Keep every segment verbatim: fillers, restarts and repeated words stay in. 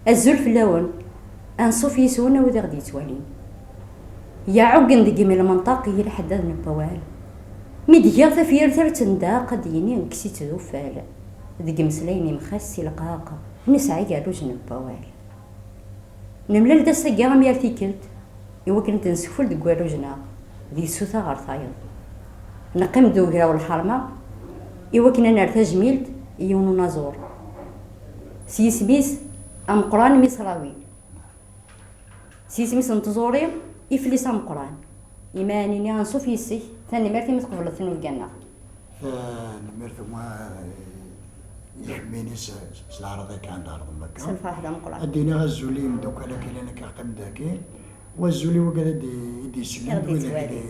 Azul fell-awen. Anṣuf yes-wen a wid i ɣ-d-yettwalin. Yeɛuggen deg imi lmenṭaq i lḥeddad n wawal. Mi d-giɣ tafyirt ar tendaq ad d-yini kkes-itt d uffal. Deg imeslayen imxas si lqaq nesɛa igerrujen n wawal. Nemlal-d ass-agi am yal tikkelt i wakken ad d-nsekfel deg warruj-nneɣ di tsuta ɣer tayeḍ. Neqqim-d ugraw lḥerma i wakken ad nerr tajmilt i yiwen unaẓur s yisem-is ameqqran Misrawi, s yisem-is n tẓuri Iflis ameqqran. Imi ad nini anṣuf yes-k, tanemmirt imi tqebleḍ tinubga-nneɣ. Tanemmirt i gma i kemmini s leɛraḍ akka n leɛraḍ n Makka. S lferḥ d ameqqran. Ad d-iniɣ azul i yimeddukal akka yellan akka qqim dagi, u azul i wigad i d- i d-yesellen, d wid i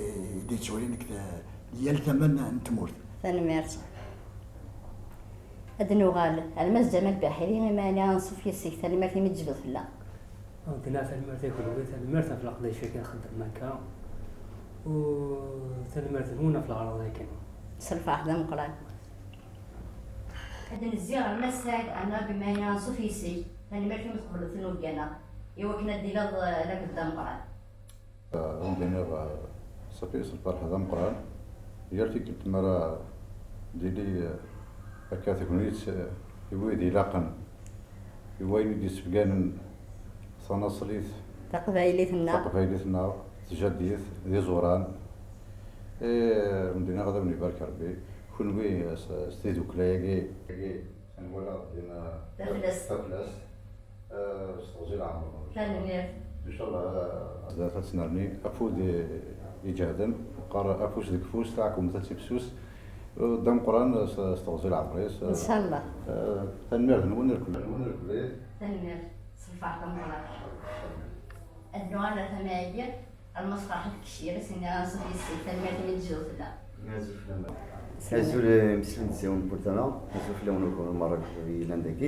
d-yettwalin deg yal tama n tmurt. Tanemmirt. Ad d-nuɣal ar Mass Ǧamal Biḥiri, imi ɛni anṣuf yes-k, tanemmirt imi d-tejbed fell-aɣ. Ad d-naf tanemmirt i kunwi, tanemmirt ɣef leqdic-agi nxeddem akka, u tanemmirt-nwen ɣef leɛraḍ-agi. S lferḥ d ameqqran. Ad d-nezzi ɣer Mass Saɛid Ɛennab, imi ɛni anṣuf yes-k, tanemmirt imi tqebleḍ tinubga-nneɣ i wakken ad d-tiliḍ d agdud ameqqran. Ad wen-d-iniɣ ṣafi s lferḥ d ameqqran, yal tikkelt mi ara d-tili akka tegnit i wid ilaqen i wayen i d-yessebganen tanaṣlit taqbaylit-nneɣ, taqbaylit-nneɣ, tjaddit d iẓuran. Ad wen-d-iniɣ ad awen-ibarek Rebbi, kunwi s tidukla-agi, agi nwala din taflest. S teɣzi n leɛmer. Tanemmirt. Ncallah zdat ad tennerni afud iǧehden, qqar afus deg ufus, taɛkumt ad tibsus, d ameqqran s teɣzi n leɛmer-is. Ncallah. Tanemmirt-nwen irkelli. Tanemmirt s lferḥ d ameqqran. Ad nuɣal ar tama-agi. Alma sferḥet kcir, as-nniɣ anṣuf yes-k, tanemmirt imi d-tejjdeḍ fell-aɣ. Azul fell-am. Azul imeslen d tsiwen n mkul tama, azul fell-awen akk merra yellan dagi.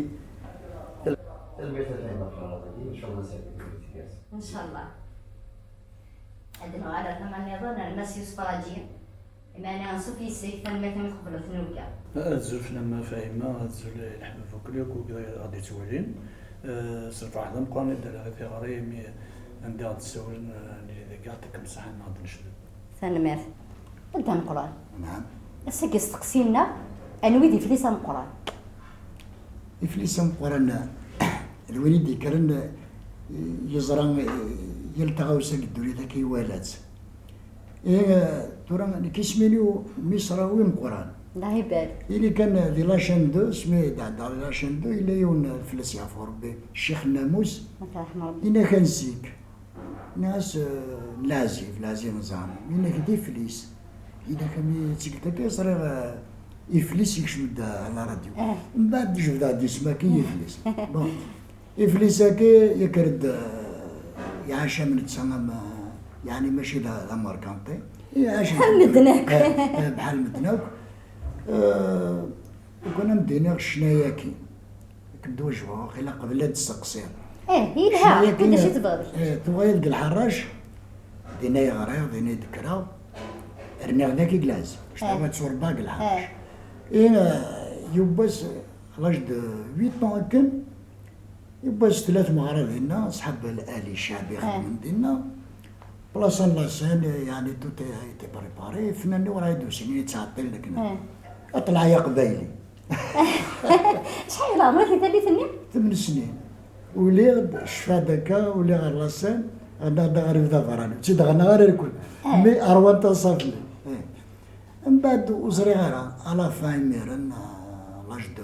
Tanemmirt a Fahima ɣef leɛraḍ-agi, ncallah ad s-yefk tifrat tgerrez. Ncallah. Ad nuɣal ar tama nniḍen, ar Mass Yusef Raǧi. Imeɛna, anṣuf yes-k, tanemmirt imi tqebleḍ tinubga. Azul fell-am a Fahima, azul i leḥbab akk, akk wid i ɣ-d-yettwalin. S lferḥ d ameqqran i d-rriɣ i tiɣri imi anda i ɣ-d-ssawlen, nili dagi, yeɛṭikem ṣṣeḥḥa, ad necdeb. Tanemmirt. A Dda Meqqran, ass-agi asteqsi-nneɣ, anwa i d Iflis ameqqran? Iflis ameqqran d win i d-yekkren yeẓra yal taɣawsa deg ddunit akka iwala-tt. Ih, tura nekk isem-inu Misrawi Meqqran. Allah ibarek. Ili kan di la chaîne deux, asmi d-ɛeddaɣ di la chaîne deux, yella yiwen fell-as yeɛfu Rebbi, Ccix Nnamus, yenna-k ansi-k? Nniɣ-as, eh, n leɛzib, leɛzib n Zaɛma. Yenna-k d Iflis. Yenna-k mi ttgeɣ akka ẓriɣ, eh, Iflis yekcem-d, eh, ɣer la radio. Mbeɛd jebdeɣ-d isem-agi Iflis. Bon. Iflis-agi yekker-d, eh, iɛac am netta am, eh, yeɛni mačči d, d amerkanti. Iɛac am medden akk. Eh, eh, bḥal medden akk. Eh, ukun am d-iniɣ ccna-yagi. Akken d-wejbeɣ, waqila qbel ad d-steqsiɣ. Eh, yelha, ccna-yagi, d acu tebɣiḍ? Eh, tuɣal deg lḥerrac, dinna i ɣriɣ, dinna i d-kkreɣ. Rniɣ dagi deg lɛezz. Ctawa tturebbaɣ deg lḥerrac. Eh, yiwwas, à l'âge de huit ans akken, yiwwas tella tmeɣra dinna, ṣḥab Ali Ccaɛbi xedmen dinna, plaṣa n la scène, yeɛni tout a été préparé, fnan-nni ur ɛad usin, yettɛeṭṭilen akken. Aṭlaɛ aqbayli. Acḥal n leɛmer-ik i tallit-nni? Tmen snin. Uliɣ-d, cfiɣ-d akka, uliɣ ɣer la scène, ɣennaɣ-d aɣrib d aberrani, ur tt-id-ɣennaɣ ara irkul. Mi ṛwan taṣafli. Mbeɛd ur ẓriɣ ara, à la fin imiren, à l'âge de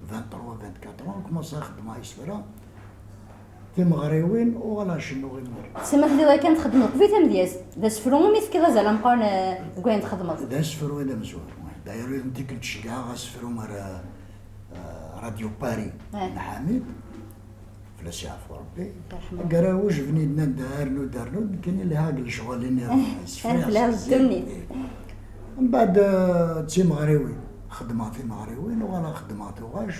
vingt-trois, vingt-quatre ans, commencé ad xeddmeɣ isefra, timeɣriwin, uɣaleɣ cennuɣ imir. Tessma telliḍ yakan txeddmeḍ deg tamedyazt, d asefru umi tefkiḍ azal ameqqran, eh, deg wayen txeddmeḍ? D asefru i d amezwaru. D'ailleurs, wid n tikkelt ceggɛeɣ asefru ar, eh, Radio Paris n Ḥamid. Fell-as yeɛfu Rebbi. Agarrawej bni-d nnan-d rnu-d rnu-d, nekkini lhiɣ deg lecɣal-nni. Sfriɣ. Mbeɛd, eh, d timeɣriwin, xeddmeɣ timeɣriwin, uɣaleɣ xeddmeɣ tuɣac,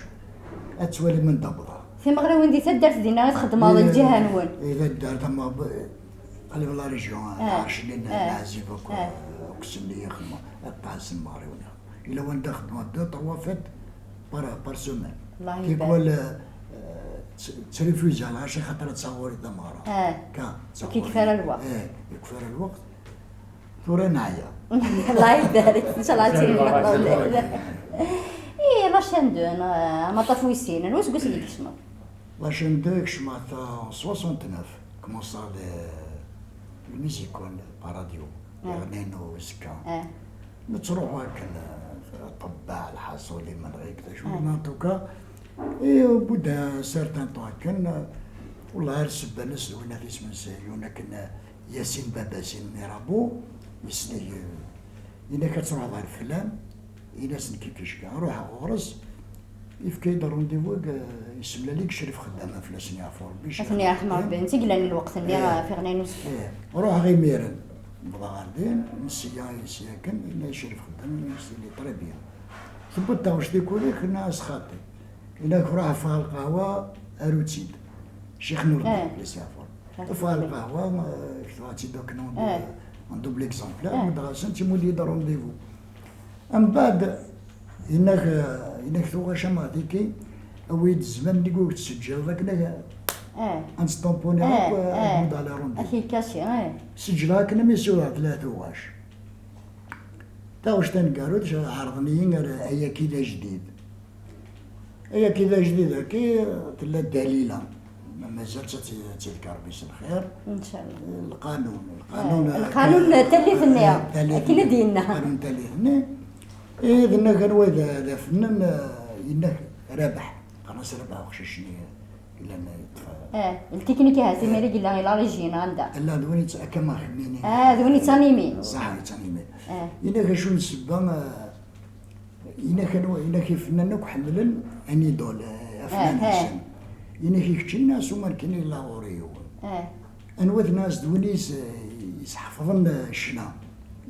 ad twalim anda wwḍeɣ. Timeɣriwin di taddart dinna i txeddmeḍ, di lǧiha-nwen? Di taddart, ama qrib la région, lɛerc-nni n Lɛezib akk, akk s-nni i xeddmeɣ, ad ṭṭɛasen timeɣriwin. Yella wanda xeddmeɣ deux, trois fêtes par, par semaine. Allah ibarek. Tikwal, eh, d Ttrefuziɣ lɛaci xaṭer ad taɣuri tameɣra. Ah. Ka, ad taɣuri. Kif ara lweqt. Eh, kif ara lweqt. Tura neɛya. Allah ibarik, ncallah ad tili lweqt. Eh, la chaîne deux, eh, amaṭṭaf wis sin, anwa aseggas i d-tkecmeḍ? La chaîne deux kecmeɣ-t en soixante-neuf, commenceɣ le, le musical par radio, ah, yeɣnin uzekka. Ah. Nettruḥu akken, eh, ṭebbaɛ, lḥaṣul, imenɣi, d acu, ah, en tout cas, et au bout d'un certain temps akken, eh, wallah ar ssebba-nnes d winna tismensa, yiwen akken, eh, Yasin Babasin Mirabo, yesneg, eh, inak ad truḥeḍ ɣer flan, ini-as nekk kicka. Ruḥeɣ ɣur-s, yefka-yi-d rendez-vous, eh, yessemlal-iyi Crif Xeddam, fell-asen yeɛfu Rebbi, ad ten-yerḥem Rebbi, netta i yellan lweqt-nni, eh, ɣef iɣnan uzekka. Eh, ruḥeɣ imiren, wwḍeɣ ɣer din, nesya, yesya kan, yenna-yi Crif Xeddam, yesya-yi très bien. Tewwiḍ taɣect i kulek, nniɣ-as xaṭi. Inak ruḥ ffeɣ ɣer lqahwa, aru-tt-id. Ccix Nurdin, eh, fell-as yeɛfu. Ffeɣ ɣer lqahwa, eh, ketbeɣ-tt-id akken en, eh, en double exemplaire, eh, muddeɣ-asen, timuli-d rendez-vous. Mbeɛd, inak, inak tuɣac am tiki, awi-d zzman nnig ur tettseǧǧiḍ akken ad, eh, ad nestempuni, eh, akk, eh, eh, ad nmudd ɣer les rendez-vous. Ad k-yekkaci, eh. Seǧǧleɣ akken am isureɣ tella tuɣac. Taɣect taneggarut, ɛerḍen-iyi ar Ayaki d ajdid. Ayaki d ajdid-agi, tella Dalila. Ma mazal-tt ad tt-, ad tt-yefk Rebbi s lxir. Ncallah. Lqanun, lqanun, eh, lqanun n tallit-nni, eh, tallit-nni, akken i d-yenna. Lqanun n tallit-nni. Eh, d nna kan wa d, d afennan, eh, yenna-k Rabaḥ. Qqaren-as Rabaḥ uqcic-nni yellan yeṭṭef, eh, ltiknik ahat imir i yella i la régie neɣ anda? Ala, d win yett-, akka ma xemmini. Ah, d win yettanimi. Ṣaḥ, yettanimi. Eh. Yenna-k acu n ssebba, eh, Inak anwa, inak ifennanen akk ḥemmlen un idole, eh, afnan-nsen. Inak i keččini, nniɣ-as uma nekkini yella ɣur-i yiwen. Anwa-t, nniɣ-as d win is-, isḥefḍen, eh, ccna.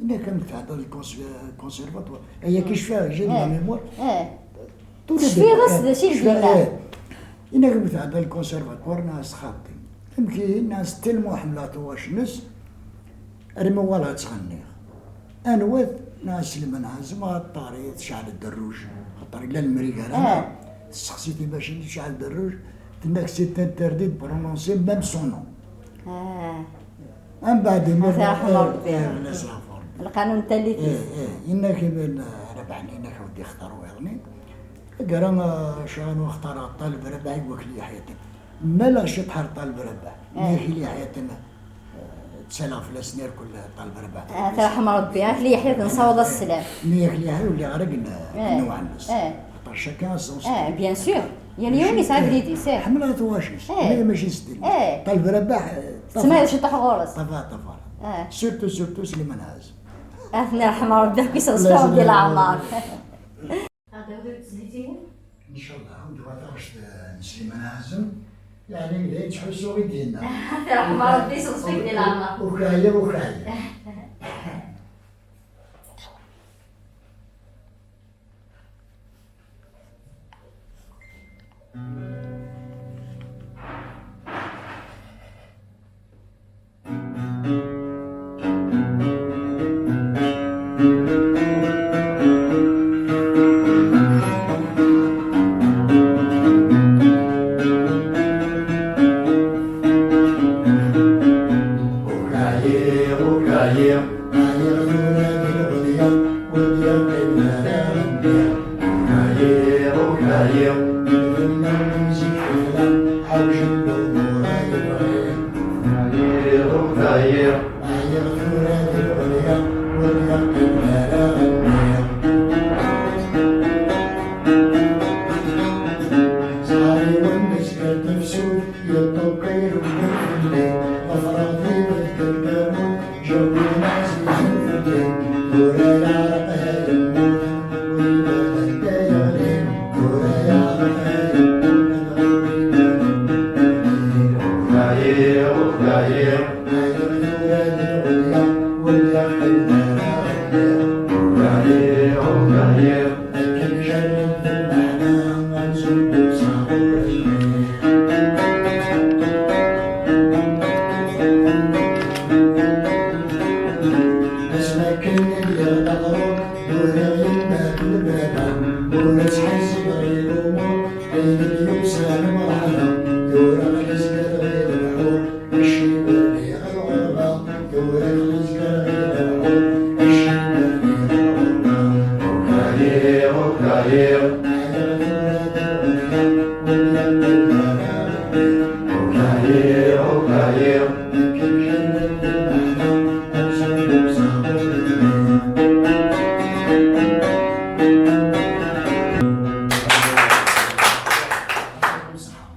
Inak amek tɛeddaḍ le cons-, conservatoire. Aya kicfa, j'ai de la mémoire. Tecfiḍ-as d acu i d-yenna? Inak amek tɛeddaḍ le conservatoire, nniɣ-as xaṭi. Amek ihi, nniɣ-as tellement ḥemmleɣ tuɣac-nnes, armi uɣaleɣ ttɣenniɣ. Anwa-t? Nniɣ-as Sliman Ɛazem, ɣer ṭṭari tecɛel-d rruj, xaṭer yella lemri gar-aneɣ. Tessexsi timacinin, tecɛel-d rruj, tenna-k c'est interdit de prononcer même son nom. Mbeɛd imir, ad t-yerḥem Rebbi. Lqanun n tallit-is. Yenna-k imir, eh, Rabaḥ-nni, yenna-k ad d-ixtar wayeḍ-nni. Taggara, eh, cɛan u xtareɣ Ṭaleb Rabaḥ i wakli Yeḥyaten. Maleɣ ciṭ ɣer Ṭaleb Rabaḥ. Nniɣ-ak ili Yeḥyaten, eh, ttalaɣ fell-asen irkul Ṭaleb Rabaḥ. Ah, terḥem Rebbi, akli Yeḥyaten, nessaweḍ-as sslam. Nniɣ-ak ili Yeḥya ur lliɣ ara akken, eh, nnuɛ-nnes. Xaṭer chacun a son style. Eh, bien sûr. Yal yiwen yesɛa abrid-is, eh. Ḥemmleɣ tuɣac-is. Ma mačči style. Ṭaleb Rabaḥ, eh, tettmayeḍ ciṭuḥ ɣur-s. Ṭafa, ṭafa. Surtout, surtout Sliman Ɛazem. Ad ten-yerḥem Rebbi, akk iseɣzef Rebbi leɛmer. Ad d-tawiḍ tezlit-inu? Ncallah, ad d-tawiḍ taɣect n Sliman Ɛazem, yeɛni d ayen ttḥussuɣ i d-yenna. Tirḥem Rebbi, iseɣzef-ik di leɛmer. Ur k-ɛyiɣ, ur k-ɛyiɣ. Ɛyiɣ, ur ɛyiɣ, ɛyiɣ tura di lɣelya, ur d-yeqqim ara ɣenniɣ. Ur ɛyiɣ, ur ɛyiɣ, d lbenna n zik fell-am, ɛewjen lumuṛ ay bɣiɣ. Ur ɛyiɣ, ur ɛyiɣ, ɛyiɣ tura di lɣelya, ur d-yeqqim ara ɣenniɣ. Ẓẓher-iw am tezkart tafsut, yeṭṭuqqir ugar fell-i, ḍefreɣ tidet deg lmut, jawben ɛzizen fell-i, tura yeɛreq ha yemmut, ur iban anda yeɣli, tura yeɛreq ha yemmut, ur iban anda yeɣli. Ɛyiɣ, ur ɛyiɣ, ɛyiɣ tura di lɣelya, ur d-yeqqim ara ɣenniɣ. Ur ɛyiɣ, ur ɛyiɣ, akken jerreb d lmeɛna, amzun d usaɣur-nni. Asmi akken i lliɣ d aɣrum, uriɣ yemma d lebaba, ur ttḥezzibeɣ i lumuṛ, ayen i d-yusan mreḥba.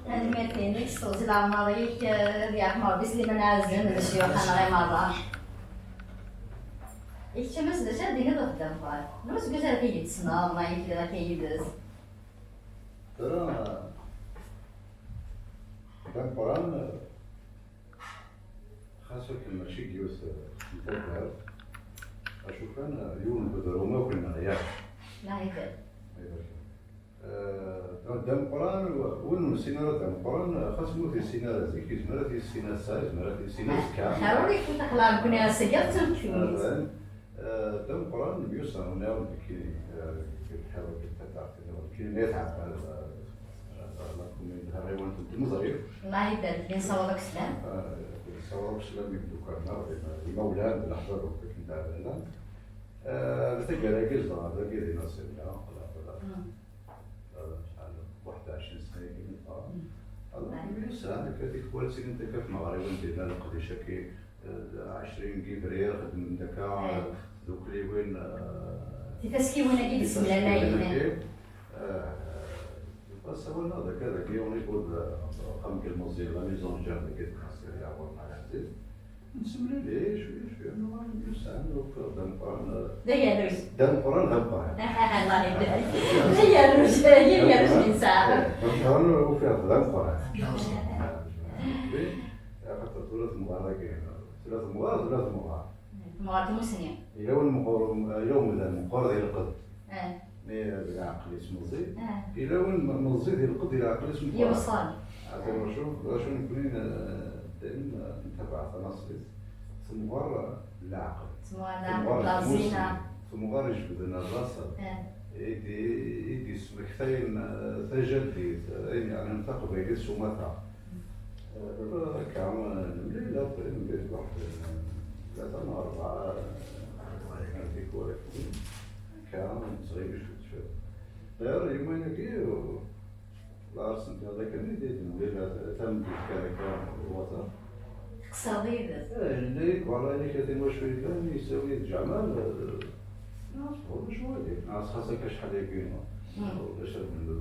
Tanemmirt-inek s teɣzi n leɛmer-ik, eh, ad yeɛfem Rebbi Sliman Ɛazem d cceyux-nneɣ i merra. I kečč a Mass, d acu ara d-tiniḍ ɣef Dda Meqqran? Anwa seg ara t-id-tessneḍ, ma yella akka yid-s? Tura, Dda Meqqran, xas akken mačči deg yiwet n taddart, acu kan, yiwen n wedrum akk-nneɣ, yak? Lɛibad. Lɛibad. Eh, Dda Meqqran, win ur nessin ara Dda Meqqran, xas ma ur t-yessin ara zik, yezmer ad t-yessin ass-a, yezmer ad t-yessin azekka. Ḥaru ifut aqlaɣ nekkni ass-agi d tunektiwit. Eh, Dda Meqqran, myusaren, nniɣ-awen nekkini, eh, deg lḥiḍ, deg taddart, nniɣ-awen nekkini, Ayt Ɛebbad, eh, eh, la commune d taɣiwant n Tmeẓri. Allah ibarek, nessaweḍ akk sslam. Eh, nessaweḍ akk sslam i imeddukal-nneɣ, d imawlan, d leḥbab akk akken d-ɛeddan. Eh, d taggara-agi zedɣeɣ dagi di Nasiriya, aql-aɣ, aql-aɣ. Mm. Eh, شحال؟ واحد وعشرين سنة يمكن. Mm. Alors, myussan, akka tikwal ttinin akka tmeɣriwin dinna leqdic-agi, eh, ɛecrin n yebrir, xeddmen akka, eh, tdukliwin, eh, tifaskiwin-agi d tisemlalayin. Tifaskiwin-agi, eh, ssawaleɣ-d akka dagi au niveau de, axxam n Lmeẓyan, la maison de jeunes dagi d Nasiriya, ɣur-neɣ ɛziz. Nettemlili, cwiya, cwiya, nuɣal myussan, ufiɣ-d d ameqqran, eh, d agerruj. D ameqqran, d ameqqran. Allah ibarek. D agerruj, d agerruj i nesɛa. Eh, d ameqqran, ufiɣ-d d ameqqran. Axaṭer tura temɣer-agi, tella temɣer, tella temɣer. Temɣer tmussni. Yella win meqqer, yella umdan meqqer di lqedd. Eh. Mi d leɛqel-is meẓẓi, ah, yella win m-, meẓẓi di lqedd, di leɛqel-is meqqer. Yewṣel. Atan wacu, wacu nekkni n-, dayem, eh, ntabaɛ tanaṣlit, temɣer leɛqel. Temɣer leɛqel, temɣer d tmussni, temɣer ijebden rraṣel. Eh. I d-, i d-yesmektayen, eh, tajaddit, eh, ayen yeɛnan taqbaylit s umata. Eh, akka, eh, nemlil, après, nemlil waḥed, eh, tlata neɣ rebɛa, eh, tikwal. Akka, nettɣimi cwiṭ cwiṭ. D'ailleurs, yemma-agi, la ressenteɣ kan i d-, d-, d-, tameddit kan akka, wata. Tqeṣṣreḍ yid-s? Eh, yenna-yi-d, voilà, ini-k atan wacu yellan, yessawi-d Ǧamal, eh, neɣ sɣur d acu wali, neɣ xas akka acḥal-agi, hmm, ulac,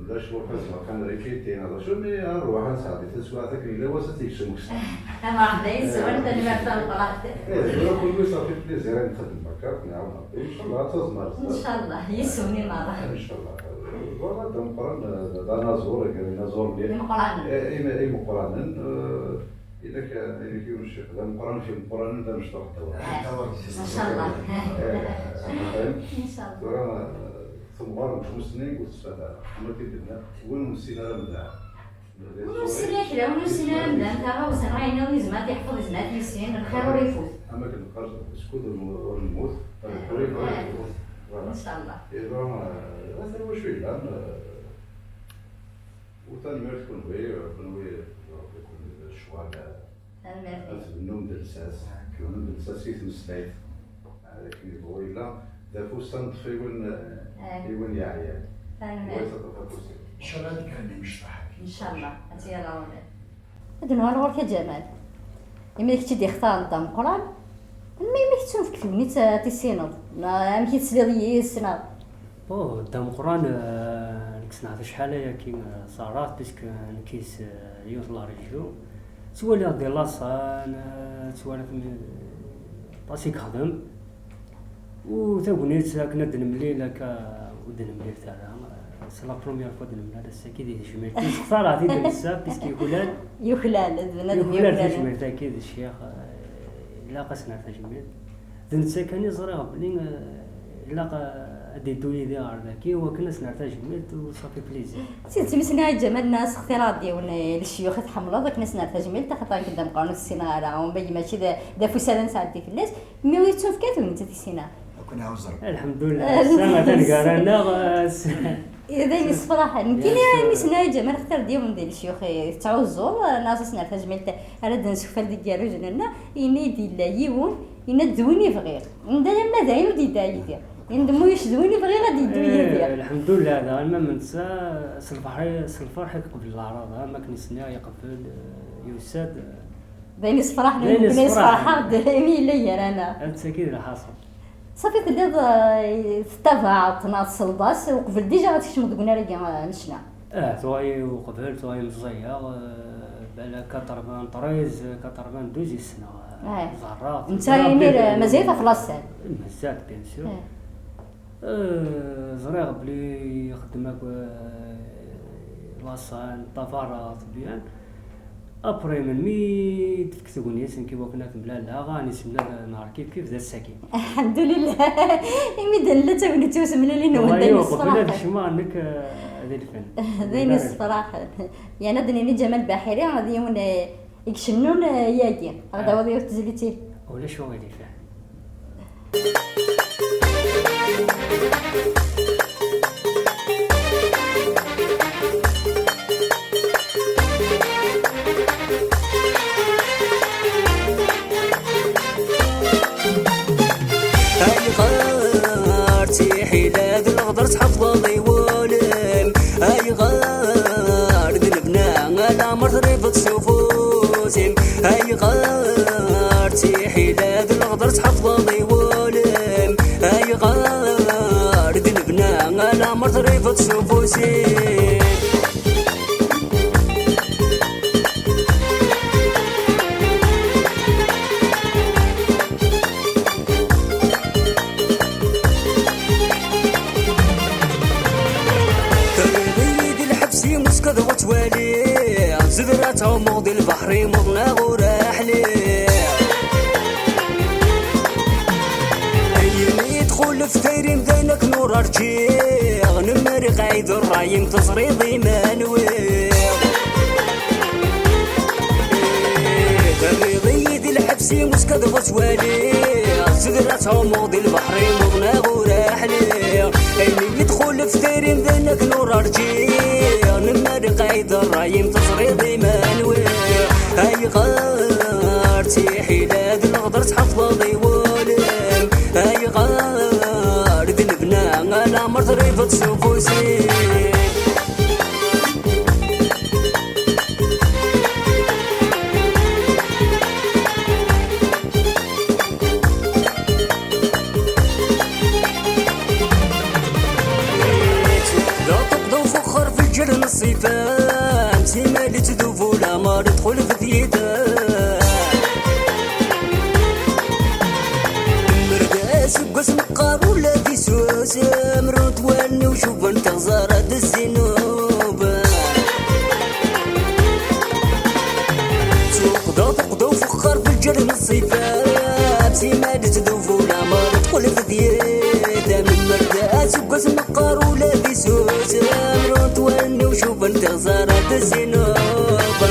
ulac, ur ḥazeɣ kan répéter, neɣ d acu, mi rrwaḥ ad nesɛeddi taswiɛt akken yella wass ad tt-yekkes umeksa. Amerḥba yes-wen, tanemmirt tameqqrant. Eh, tura kunwi ça fait plaisir ad nxeddem akka, nɛawen Rebbi. Inchallah, ad taẓem ar zdat. Inchallah, yes-wen i merra. Inchallah. Voilà, d ameqqran, d, d anaẓur, gar inaẓuren, imeqqranen. Eh, im-, imeqqranen, eh, yella k-, yella k-, yiwen ccix, d ameqqran, k-, imeqqranen, d amecṭuḥ, d awraɣ. Eh, inchallah. Eh, eh, inchallah. Tura, eh, temɣer n tmussni ur testad ara. Am akken d-nniɣ, win ur nessin ara medɛa. Ur nessin akla, ur nessin ara medɛa, taɣawsa, ayen ur yezmer ad t-yeḥfeḍ, yezmer ad t-yissin, lxir ur ifut. Am akken neqqar, skud ur n-, ur nemmut, lxir ur ifut. Voilà. Inchallah. Iḍ-a, eh, atan wacu yellan, eh, u tanemmirt kunwi, kunwi, Rebbi kun d ccɣel, eh, tanemmirt. Ad tbennum d lsas, tbennum d lsas i tmeslayt. Akken yebɣu yella, d afus ad neṭṭef i win, eh, i win yeɛyan. Tanemmirt. Wa yettaṭṭaf afus-iw. Inchallah ad d-kkren imecṭaḥ-agi. Inchallah, ad tt-yerr ɣur-i. Ad nuɣal ɣur-k a Ǧamal. Imi d kečč i d-ixtaren Dda Meqqran, melmi i k-tettunefk tegnit ad tissineḍ? Neɣ amek i tesliḍ yis, neɣ? Oh, Dda Meqqran, eh, nekk ssneɣ-t acḥal ayagi, eh, ṣareɣ-t, puisque nekk yis, eh, yiwet la région. Ttwaliɣ di laṣan, eh, ttwaliɣ mi-, aṭas i yexdem. U tagnit akken ad d-nemlil akka, ur d-nemlilet ara. C'est la première fois d-nemlal ass-agi di tejmilt. Nessextar-aɣ-t-id nessa, puisque yuklal. Yuklal, d bnadem yuklal yuklalen. Tajmilt-agi d ccix, eh, ilaq ad s-nerr tajmilt. D netta kan i ẓriɣ belli, eh, ilaq, eh, ad d-iddu yid-i ɣer dagi, wakken ad s-nerr tajmilt, u ça fait plaisir. D tidet, mi s-nniɣ i Ǧamal, nniɣ-as sextir-aɣ-d yiwen, eh, n lecyux i tḥemmleḍ, akken ad s-nerr tajmilt, axaṭer nekk Dda Meqqran ur t-ssineɣ ara, u bagi mačči d, d afus ara nesɛeddi fell-as. Mi ur yettunefk ara, ur netta tissineɣ. Ad ken-ɛawzeɣ. Alḥemdulillah, ass-a atan gar-aneɣ, ass-, d ayen yessefraḥen. Nekkini, mi s-nniɣ i Ǧamal, xtir-d yiwen di lecyux i tettɛuzzuḍ, neɣ ad s-nerr tajmilt ara d-nsekfal deg igerrujen-nneɣ, yenna-yi-d yella yiwen, yenna-d d win i bɣiɣ. Anda alamma d ayen ur d-yedda yid-i. Yenna-d mu yec d win i bɣiɣ ad d-yeddu yid-i. Lḥemdullah, daɣen ma netta s lferḥ, s lferḥ i yeqbel leɛraḍ, am akken i s-nniɣ, yeqbel, eh, yusa-d. D ayen yessefraḥen, d ayen nekni yessefraḥen. Yessefraḥ-aɣ-d imi yella gar-aneɣ. Attaki d lḥaṣel. Safi telliḍ, eh, tettabaɛeḍ neɣ tselḍ-as uqbel déjà ad tkecmeḍ deg unnar-agi, eh, n ccna? Ah, tuɣa-yi uqbel, tuɣa-yi meẓẓiyeɣ, eh, bala quatre-vingt-treize, quatre-vingt-douze i ssneɣ, eh, ẓerreɣ. Netta imir, eh, mazal-it ɣef la scène. Mazal, bien sûr. Eh. Eh, ẓriɣ belli ixeddem akk, eh, la scène, ṭṭafarat, bien. Après, melmi i d-tefk tegnit, nekk i wakken ad t-mlaleɣ, ad nessemlal nehar kif kif d ass-agi. Lḥemdulillah. Imi d-nella d tagnit ur semlalin. Wayo, qbel ad kecmeɣ nekk, eh, di lfen. D ayen yessefraḥen. Yerna ad d-nini Ǧamal Baḥiri, d yiwen, eh, i icennun, eh, yagi. Ad d-tawiḍ yiwet tezlit-ik. Ulac aɣilif. Ayɣer tiḥila d leɣder tḥefḍeḍ i wul-im? Ayɣer d lebna alamar tribeḍ s ufus-im? Ayɣer tiḥila d leɣder tḥefḍeḍ i wul-im? Ayɣer d lebna alamar tribeḍ s ufus-im? Terriḍ-iyi di lḥebs-im, uskad ɣur ttwaliɣ. Zedra ttɛummuɣ di lbeḥr-im, uḍneɣ ur ḥliɣ. Ayen i txulef tayri-m d ayen akken ur rǧiɣ. Nemmer iqɛid ṛṛay-im, teẓriḍ iman wiɣ. Terriḍ-iyi di lḥebs-im, uskad ɣur ttwaliɣ. Zedra ttɛummuɣ di lbeḥr-im, uḍneɣ ur ḥliɣ. Ayen i txulef tayri-m d ayen akken ur rǧiɣ. Nemmer iqɛid ṛṛay-im, teẓriḍ iman wiɣ. Ayɣer tiḥila d leɣder tḥefḍeḍ i wul-im? Ayɣer d lebna alamar tribeḍ s ufus-im? Tuqda, tuqda ufexxer fi lǧer n ṣṣifa, simmal ittdubu lamar idxul fi tyita. Mmer d aseggas meqqar ula d isus, mrunt wallen-iw cuban tiɣzara d zzinub. Tuqda, tuqda ufexxer fi lǧer n ṣṣifa, simmal ittdubu lamar idxul fi tyita. Mmer d aseggas meqqar ula d isus, mrunt wallen-iw cuban tiɣzara d zzinub.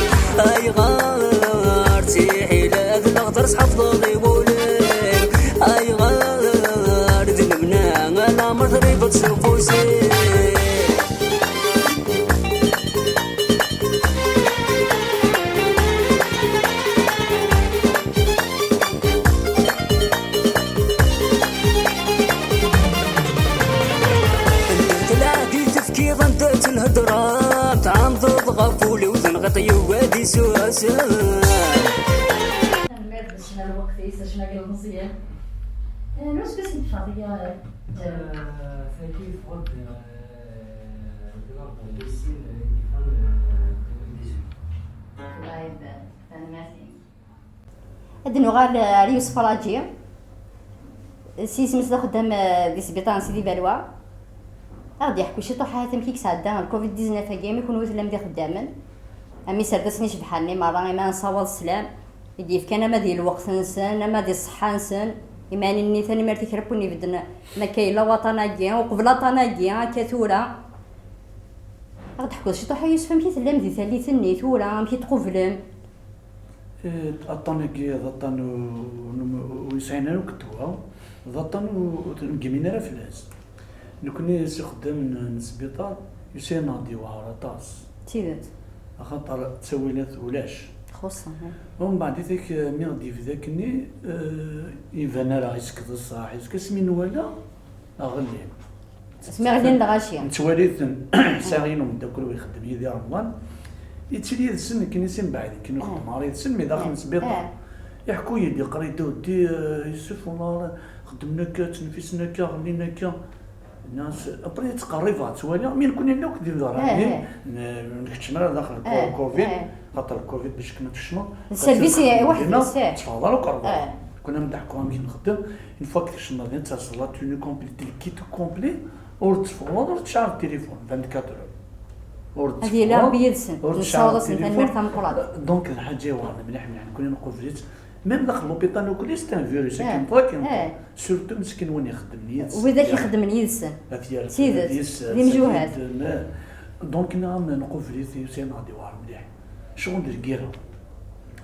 Ayɣer tiḥila d leɣder tḥefḍeḍ i wul-im? Ayɣer d lebna alamar tribeḍ s ufus-im? Anda-t lɛahd i tefkiḍ, anda-tt lhedra? Tɛandeḍ ɣef wul-iw, tenɣiḍ yugad isusem. Tanemmirt d ccna lweqt-is, ccna n Meẓyan. Eh, anwa aseggas i d-teffeɣ tagi, eh, Ǧamal? Eh, tagi teffeɣ-d, eh, deg l'ordre des signes, eh, i d-yeffɣen, eh, deux mille dix-huit. Ṭṭef lɛid, eh, tanemmirt-im. Ad nuɣal ar Yusef Raǧi, s yisem-is d axeddam, eh, di sbiṭar n Sidi Balwa. Ad ɣ-d-yeḥku ciṭuḥ ahat amek i yesɛedda lkovid dix-neuf-agi, imi kunwi tellam d ixeddamen. Am iserdasen icebḥen-nni merra, imi ara nessawaḍ sslam, i d-yefkan ama di lweqt-nsen, ama di ṣṣeḥḥa-nsen. Iman-nni tanemmirt i kra n win ibedden, ma akka yella waṭan-agi, uqbel aṭan-agi, akka tura. Ad ɣ-d-teḥkuḍ ciṭuḥ a Yusef, amek i tellam di tallit-nni tura, amek i tqublem? Eh, aṭṭan-agi d aṭṭan u-, u-, ur yesɛin ara akk ddwa, d aṭṭan u-, ur t-, ur negmin ara fell-as. Nekni s ixeddamen n sbiṭar, yusa-aneɣ-d yewɛer aṭas. D tidet. Axaṭer ttawilat ulac. Xuṣṣen, eh. Umbeɛd i tak-, mi ɣ-d-yebda akkenni, eh, iban ara isekk d ṣṣeḥ, isekk asmi nwala, aɣelli. Asmi ɣlin lɣaci. Nettwali-ten, sɛiɣ yiwen umeddakel u ixeddem yid-i Remḍan, yettili yid-sen nekkini si mbeɛd, nekkini ur xeddmeɣ ara yid-sen, mi daxel n sbiṭar. Iḥku-yi-d, yeqqar-iyi-d, "Aweddi, eh, Yusef, wallah, xeddmen akka, ttnefisen akka, ɣellin akka." Nniɣ-as, après ttqerribeɣ, ttwaliɣ, mi nekkni akk d ibedranen, n-, ur nkeččem ara daxel n covid, xaṭer covid bac akken ad tkecmeḍ, d service weḥd-s, ur tteffɣeḍ ara uqerruy. Kunna am d-ḥkuɣ amek nxeddem, une fois que tkecmeḍ din, ad telseḍ la tenue complète, le kit complet, ur d-teffɣeḍ, ur tecɛel tilifun, vingt-quatre heures. Ur d-teffɣeḍ, ur tecɛel tilifun. Ad yili Rebbi yid-sen, nessaweḍ-asen tanemmirt tameqqrant. Donc d lḥaǧa iweɛren mliḥ mliḥ, nekkni nqubbel-itt. Même daxel l'hôpital nekkni, c'est un virus, akken ṭṭaq, akken ṭṭaq. Surtout meskin win ixeddmen yid-sen. Wid akk ixeddmen yid-sen. Ad yerr tidet, d imjuhad. Donc nniɣ-am nqubbel-it, yusa-d iweɛer mliḥ. Ccɣel d lgirra.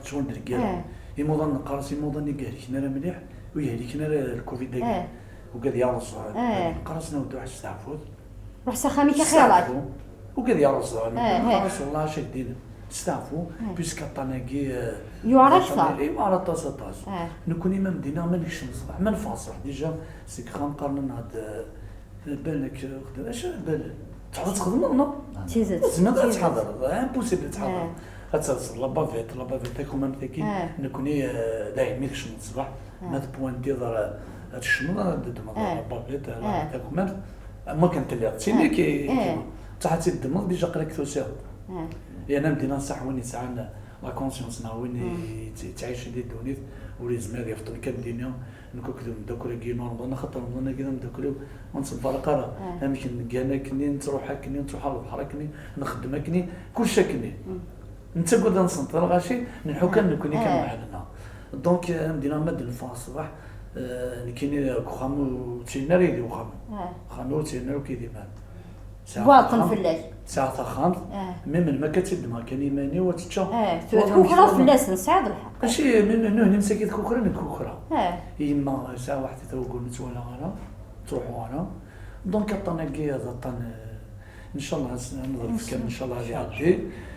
Ccɣel d lgirra. Imuḍan neqqar-as imuḍan i yehlken ara mliḥ, ur yehliken ara lcovid-agi. Ugad yerreẓ. Neqqar-asen awed ruḥ steɛfut. Ruḥ s axxam-ik a xir-ak. Steɛfu. Ugad yerreẓ. Neqqar-as wallah acu ak-d-inin. Steɛfu, puisque aṭṭan-agi, eh, yuɛer akteṛ. Yuɛer aṭas, aṭas. Nekkni ma mdina, ma nekcem ṣṣbeḥ, ma neffeɣ ṣṣbeḥ, déjà seg uxxam qqaren-aneɣ-d, eh, balak, eh, xdem, acu balak? Tḥeḍ txedmeḍ, non? D tidet. Ur tezmireḍ ad tḥadreḍ, impossible ad tḥadreḍ. Ad telseḍ la bavette, la bavette takumamt-agi, nekkni, eh, daymi tkecmeḍ ṣṣbeḥ, ma tpwantiḍ ara, ad tkecmeḍ, ad d-ddmeḍ la bavette, la takmamt, am wakken telliḍ. D tin-agi, d tin-agi. Ttaḥ ad tt-id-ddmeḍ, déjà aql-ak tusiḍ. Yerna mdina ṣṣeḥ win yesɛan la conscience neɣ win i, i, yettɛicen di ddunit, ur yezmir ad yebṭel kan dini. Nekk akked umeddakel-agi n Remḍan, axaṭer Remḍan-agi d ameddakel-iw, ur nsemfaraq ara. Amek neggan akkenni, nettruḥ akkenni, nettruḥ ɣer lebḥer akkenni, nxeddem akkenni, kullec akkenni. Nettagad ad nsenṭer lɣaci, nleḥḥu kan nekkni kan weḥd-nneɣ. Donc, eh, am dina ma d-neffeɣ ṣṣbeḥ, eh, nekkini deg uxxam ur ttilin ara yid-i uxxam. Uxxam-iw ur ttilin ara akk yidiman. Tesɛa taxxamt. Tesɛa taxxamt. Mi melmi akka tt-id-ddmeɣ kan iman-iw ad teččeɣ. Tkukra fell-asen, tesɛiḍ lḥeqq. Mačči, nuhni msakit kukra, nekk kukra. Yemma yesɛa waḥed tawgul ur tt-walaɣ ara, ur ttruḥuɣ ara. Donc aṭṭan-agi d aṭṭan, eh, ncallah ad neḍref kan, ncallah ad iɛeddi.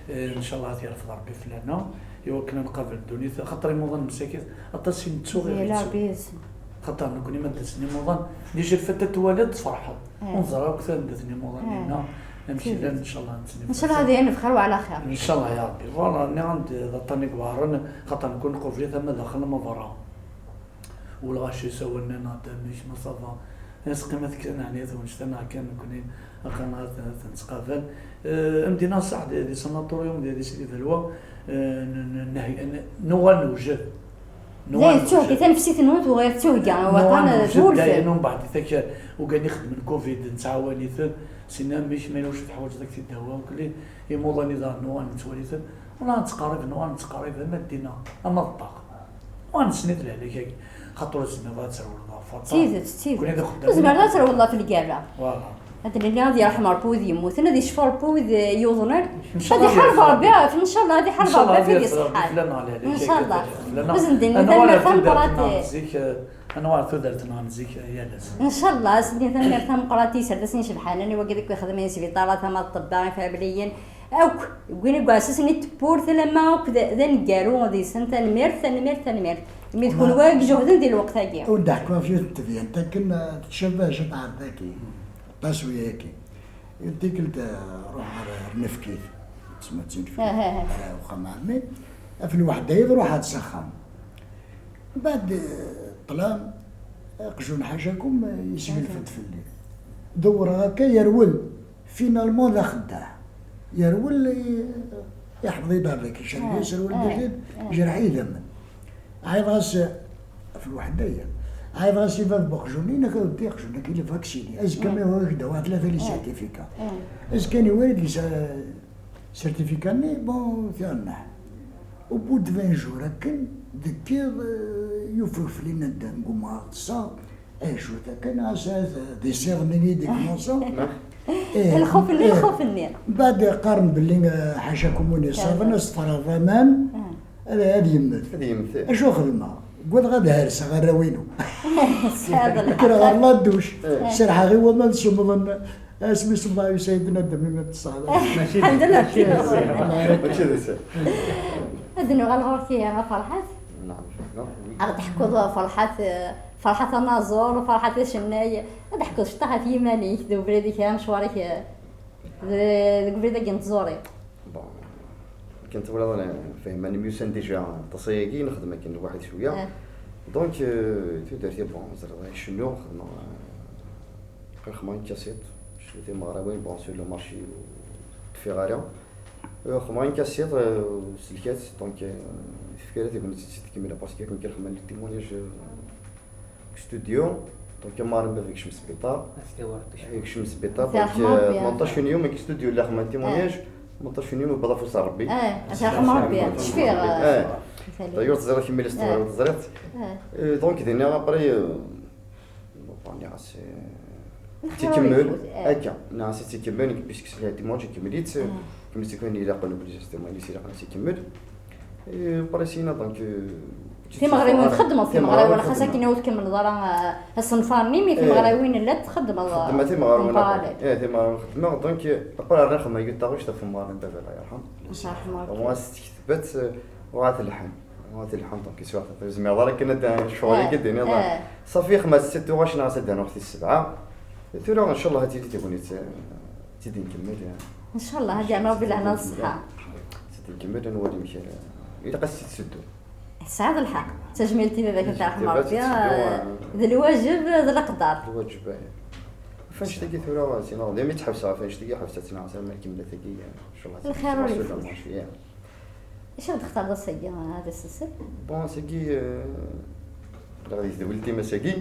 Eh, ncallah ad yerfed Rebbi fell-aneɣ, i wakken ad nqabel ddunit, axaṭer imuḍan msakit, aṭas i nettuɣ i ɣ-ittun. Xaṭer nekkni ma d-asen imuḍan, déjà lfata twaliḍ tferḥeḍ. Ur neẓri akk tameddit n imuḍan-nneɣ amek llan, ncallah nettnifas. Ncallah ad yan bxir wa ɛla xir. Ncallah ya Rebbi. Voilà, nniɣ-am-d d aṭṭan i iweɛren, xaṭer nekkni nqubbel-it ama daxel ama berra. U lɣaci sawalen-aneɣ-d amek, ma ça va. Aseqqi ma tekka neɛni tawinest-a neɣ kan nekkni aql-aneɣ ad, ad nettqabal. Eh, amdina ṣaḥ di, di sanatorium di, di Sidi Belwa, eh, n-, n-, n-, nuɣal newjed. Dayen tettuhegga tanefsit-nwen, tuɣal tettuhegga waṭan d wulfen. Dayen umbeɛd i takka, ugan ixeddmen covid, nettɛawan-iten, sin amek, ma yella wacu teḥwaǧeḍ ad k-t-id-awiɣ, ukli, imuḍan-i daɣen nuɣal nettwali-ten, wala nettqerrib, nuɣal nettqerrib, ama d dinna, ama d ṭṭaq. Nuɣal nessen-it lehlak-agi, xaṭer ur tezmireḍ ad trewleḍ ɣef waṭṭan. D tidet, d tidet. Ur tezmireḍ ad trewleḍ ɣef lgerra. Voilà. Ad nili ad yerḥem Rebbi wid yemmuten, ad yecfu Rebbi wid yuḍnen. Ad iḥareb Rebbi ɣef, ncallah, ad iḥareb Rebbi ɣef wid iṣeḥḥan. Ncallah. Ad sen-d-nini tanemmirt tameqqrant. Ad nuɣal tudert-nneɣ n zik, eh, ad nuɣal tudert-nneɣ n zik, eh, yal ass. Ncallah, ad sen-d-nini tanemmirt tameqqrant i yiserdasen icebḥanen, i wagad akk ixedmen sbiṭarat, ama d ṭṭebba, ifɛebliyen, akk, win i iɛessasen i tewwurt, alamma akk d, d aneggaru deg-sen, tanemmirt, tanemmirt, tanemmirt. Imi d kunwi i ijehden di lweqt-agi. Ur d-ḥkuɣ ɣef yiwet n tedyant akken, eh, tcabah ciṭ ɣer dagi. Aṭas wiyagi. Tikkelt, eh, ruḥ ɣer, ɣer Nefkit. Tsemma d Tinefkit. Ara uxxam ɛemmi. Ɣef lweḥda-yi ruḥeɣ-d s axxam. Mbeɛd, eh, ṭṭlam, aqjun ḥajakum, eh, yesgelf-d fell-i. Dewwreɣ akka, yerwel. Finalement d axeddaɛ. Yerwel, eh, iḥfeḍ-iyi-d ɣer dagi. Icerreg-iyi aserwal d abrid, jerḥ-iyi idammen. Ɛiḍeɣ-as ɣef lweḥda-ya. Ɛiḍeɣ-as i bab n uqjun-nni, nekk ad weddi aqjun-agi, il est vacciné. Azekka mi ad k-d-awiɣ tlata les certificats. Azekka-nni wara d-yesɛa certificat-nni, bon, tiɣennaḥ. Au bout de vingt jours akken, deg yiḍ, eh, yufeg fell-i nadam, gummaɣ ṭṭseɣ, acu-t akken, ɣas ad d-isiḍ-nni i d-commencer. Lxuf-nni, lxuf-nni. Mbeɛd qqaren belli, eh, ḥacakum win iṣaben, ad s-terreḍ aman, ad, ad yemmet. Ad yemmet. Acu xedmeɣ? Ugadeɣ ad herseɣ arraw-inu. Kkreɣ ɣer la douche, serḥeɣ i waman sumḍen, asmi sumḍeɣ yusa-yi-d nadam imi ṭṭseɣ. Mačči d, mačči d ssir. Mačči d ssir. Ad nuɣal ɣur-k a Ferḥat. Ad ɣ-d-teḥkuḍ a Ferḥat, eh, Ferḥat anaẓur, Ferḥat acennay. Ad ḥkuḍ cṭaḥ ɣef yiman-ik d ubrid-ik, amecwar-ik, eh, d-, deg ubrid-agi n tẓuri. Bon, kan twalaḍ, eh, fehman myussan déjà, ṭaṣayagi nexdem akken lwaḥid cwiya. Eh. Donc, eh, tudert-i, bon, ẓriɣ icennu, xedmeɣ, eh, xedmeɣ une cassette, cnu timeɣrawin, bon, sur le marché, ur d-teffiɣ ara. Eh, xedmeɣ une cassette, eh, selkat, donc, eh, tefka ara tegnit ad tt-id-kemmleɣ, parce que akken kan xedmeɣ les témoignages, eh, deg studio, donc, amarin baba yekcem sbiṭar. Yekcem sbiṭar, donc, eh, tmenṭac yunyu, deg studio la xedmeɣ témoignage, tmenṭac yunyu, wwḍeɣ afus n Rebbi. Eh, ad yerḥem Rebbi, cfiɣ, eh, d'ailleurs, teẓriḍ kemmini s teẓriḍ. Eh, donc, dinna, après, eh, bon, nniɣ-as, eh, ad tt-ikemmel, akka, nniɣ-as ad tt-ikemmel, nekk, puisque c'est témoignage, ikemmel-itt, ikemmel-itt akken ilaqen, obligé, c'est témoignage, ilaqen ad tt-ikemmel. Eh, après, sina, donc, eh, timeɣriwin txeddmeḍ, timeɣriwin, xas akken ur tkemmleḍ ara, eh, asenfar-nni, mi timeɣriwin llant txeddmeḍ, eh, xeddmeɣ timeɣriwin, en parallèle. Eh, timeɣriwin xeddmeɣ, donc, eh, après, rriɣ xedmeɣ yiwet taɣect ɣef umɣar n baba, Allah yerḥem. Ncah ḥmar. Au moins, s-, tektab-tt, eh, uɣal telḥan. Uɣal telḥan, donc, yeswa, ur zmireḍ ara kan ad d-, ccɣel-agi ad d-tiniḍ. Eh. Ṣafi, xedmeɣ-tt tis tuɣac neɣ ad d-rnuɣ tis sebɛa. Tura, ncallah, ad tili tegnit, eh, ad tt-id-nkemmel, eh. Ncallah, ad yernu Rebbi lehna d ṣṣeḥḥa. Ad tt-id-nkemmel, ad nwali amek ara, ilaq ad tt-id-seddu. Tesɛiḍ lḥeqq. Tajmilt i baba-k, ad t-yerḥem Rebbi, eh, d lwajeb, d leqder. D lwajeb, eh. Ɣef annect-agi tura, sina, daymi tt-ḥebseɣ, ɣef annect-agi ḥebseɣ-tt, neɣ arma nkemmel-it-agi, eh, ncallah, lxir ur yefut. Acu i d-textareḍ ass-agi, a Dda Sensel? Bon, ass-agi, eh, la di tedwilt-im ass-agi.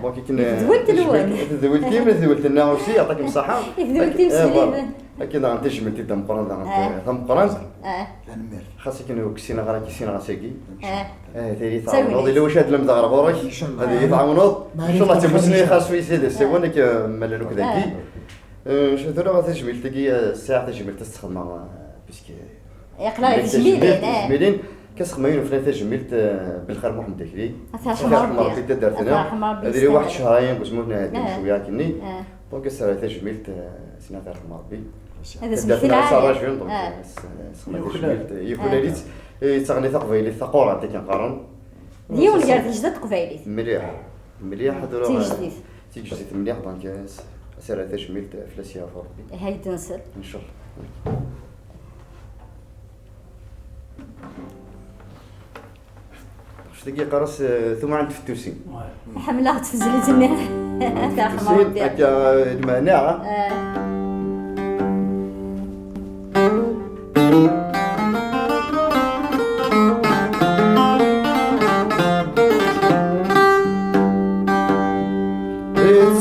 Bon, akken, eh, tedwilt-nwen. Tedwilt-im, tedwilt-nneɣ aussi, yeɛṭikem ṣṣeḥḥa. Tedwilt-im, eh, voilà. Akken daɣen tajmilt i d-tameqqrant, daɣen, eh, tameqqrant. Eh. Tanemmirt. Xas akken ur k-ssineɣ ara, k-ssineɣ ass-agi. Eh. Eh, tayri tɛawneḍ, ila wacu ad lemdeɣ ɣer ɣur-k, ad iyi-tɛawneḍ. Incallah, d tamussni xas wi sidi, s wan-ik, eh, malen akk dagi. Eh. Eh, tura tajmilt-agi, eh, sɛiɣ tajmilt ad s-tt-xedmeɣ, eh, puisque aql-aɣ deg tejmilin, eh. Tejmilin, kas xedmeɣ yiwen ufran tajmilt, eh, Belxir Muḥemmed Akli. Ad t-yerḥem Rebbi. Rebbi taddart-nneɣ. Ad t-yerḥem Rebbi. Ad iri waḥed cehrayen, deg usmur n ɛeddi, eh, cwiya akkenni. Eh. Donc, ad s-rreɣ tajmilt, eh, sina ad t-yerḥem Rebbi. Ad as-nefk lɛali. Taddart-nneɣ s rrajul, donc, eh, s-, s-, xedmeɣ tajmilt, eh, yuklal-itt, eh, d taɣni taqbaylit taqurant akken qqaren. D yiwen gar tgezdat teqbaylit. Mliḥ, mliḥ, mm, tura, tigejdit. Tigejdit mliḥ, donc, eh, s-, ad s-rreɣ tajmilt, eh, fell-as yeɛfu Rebbi. Ihi, ad d-nsel. Incallah. Ɣef tagi yeqqar-as, eh, tumɛent tfettusin. Ḥemmleɣ-tt tezlit-nni. Terḥem Rebbi. Akka, eh, lmeɛna, eh? Eh.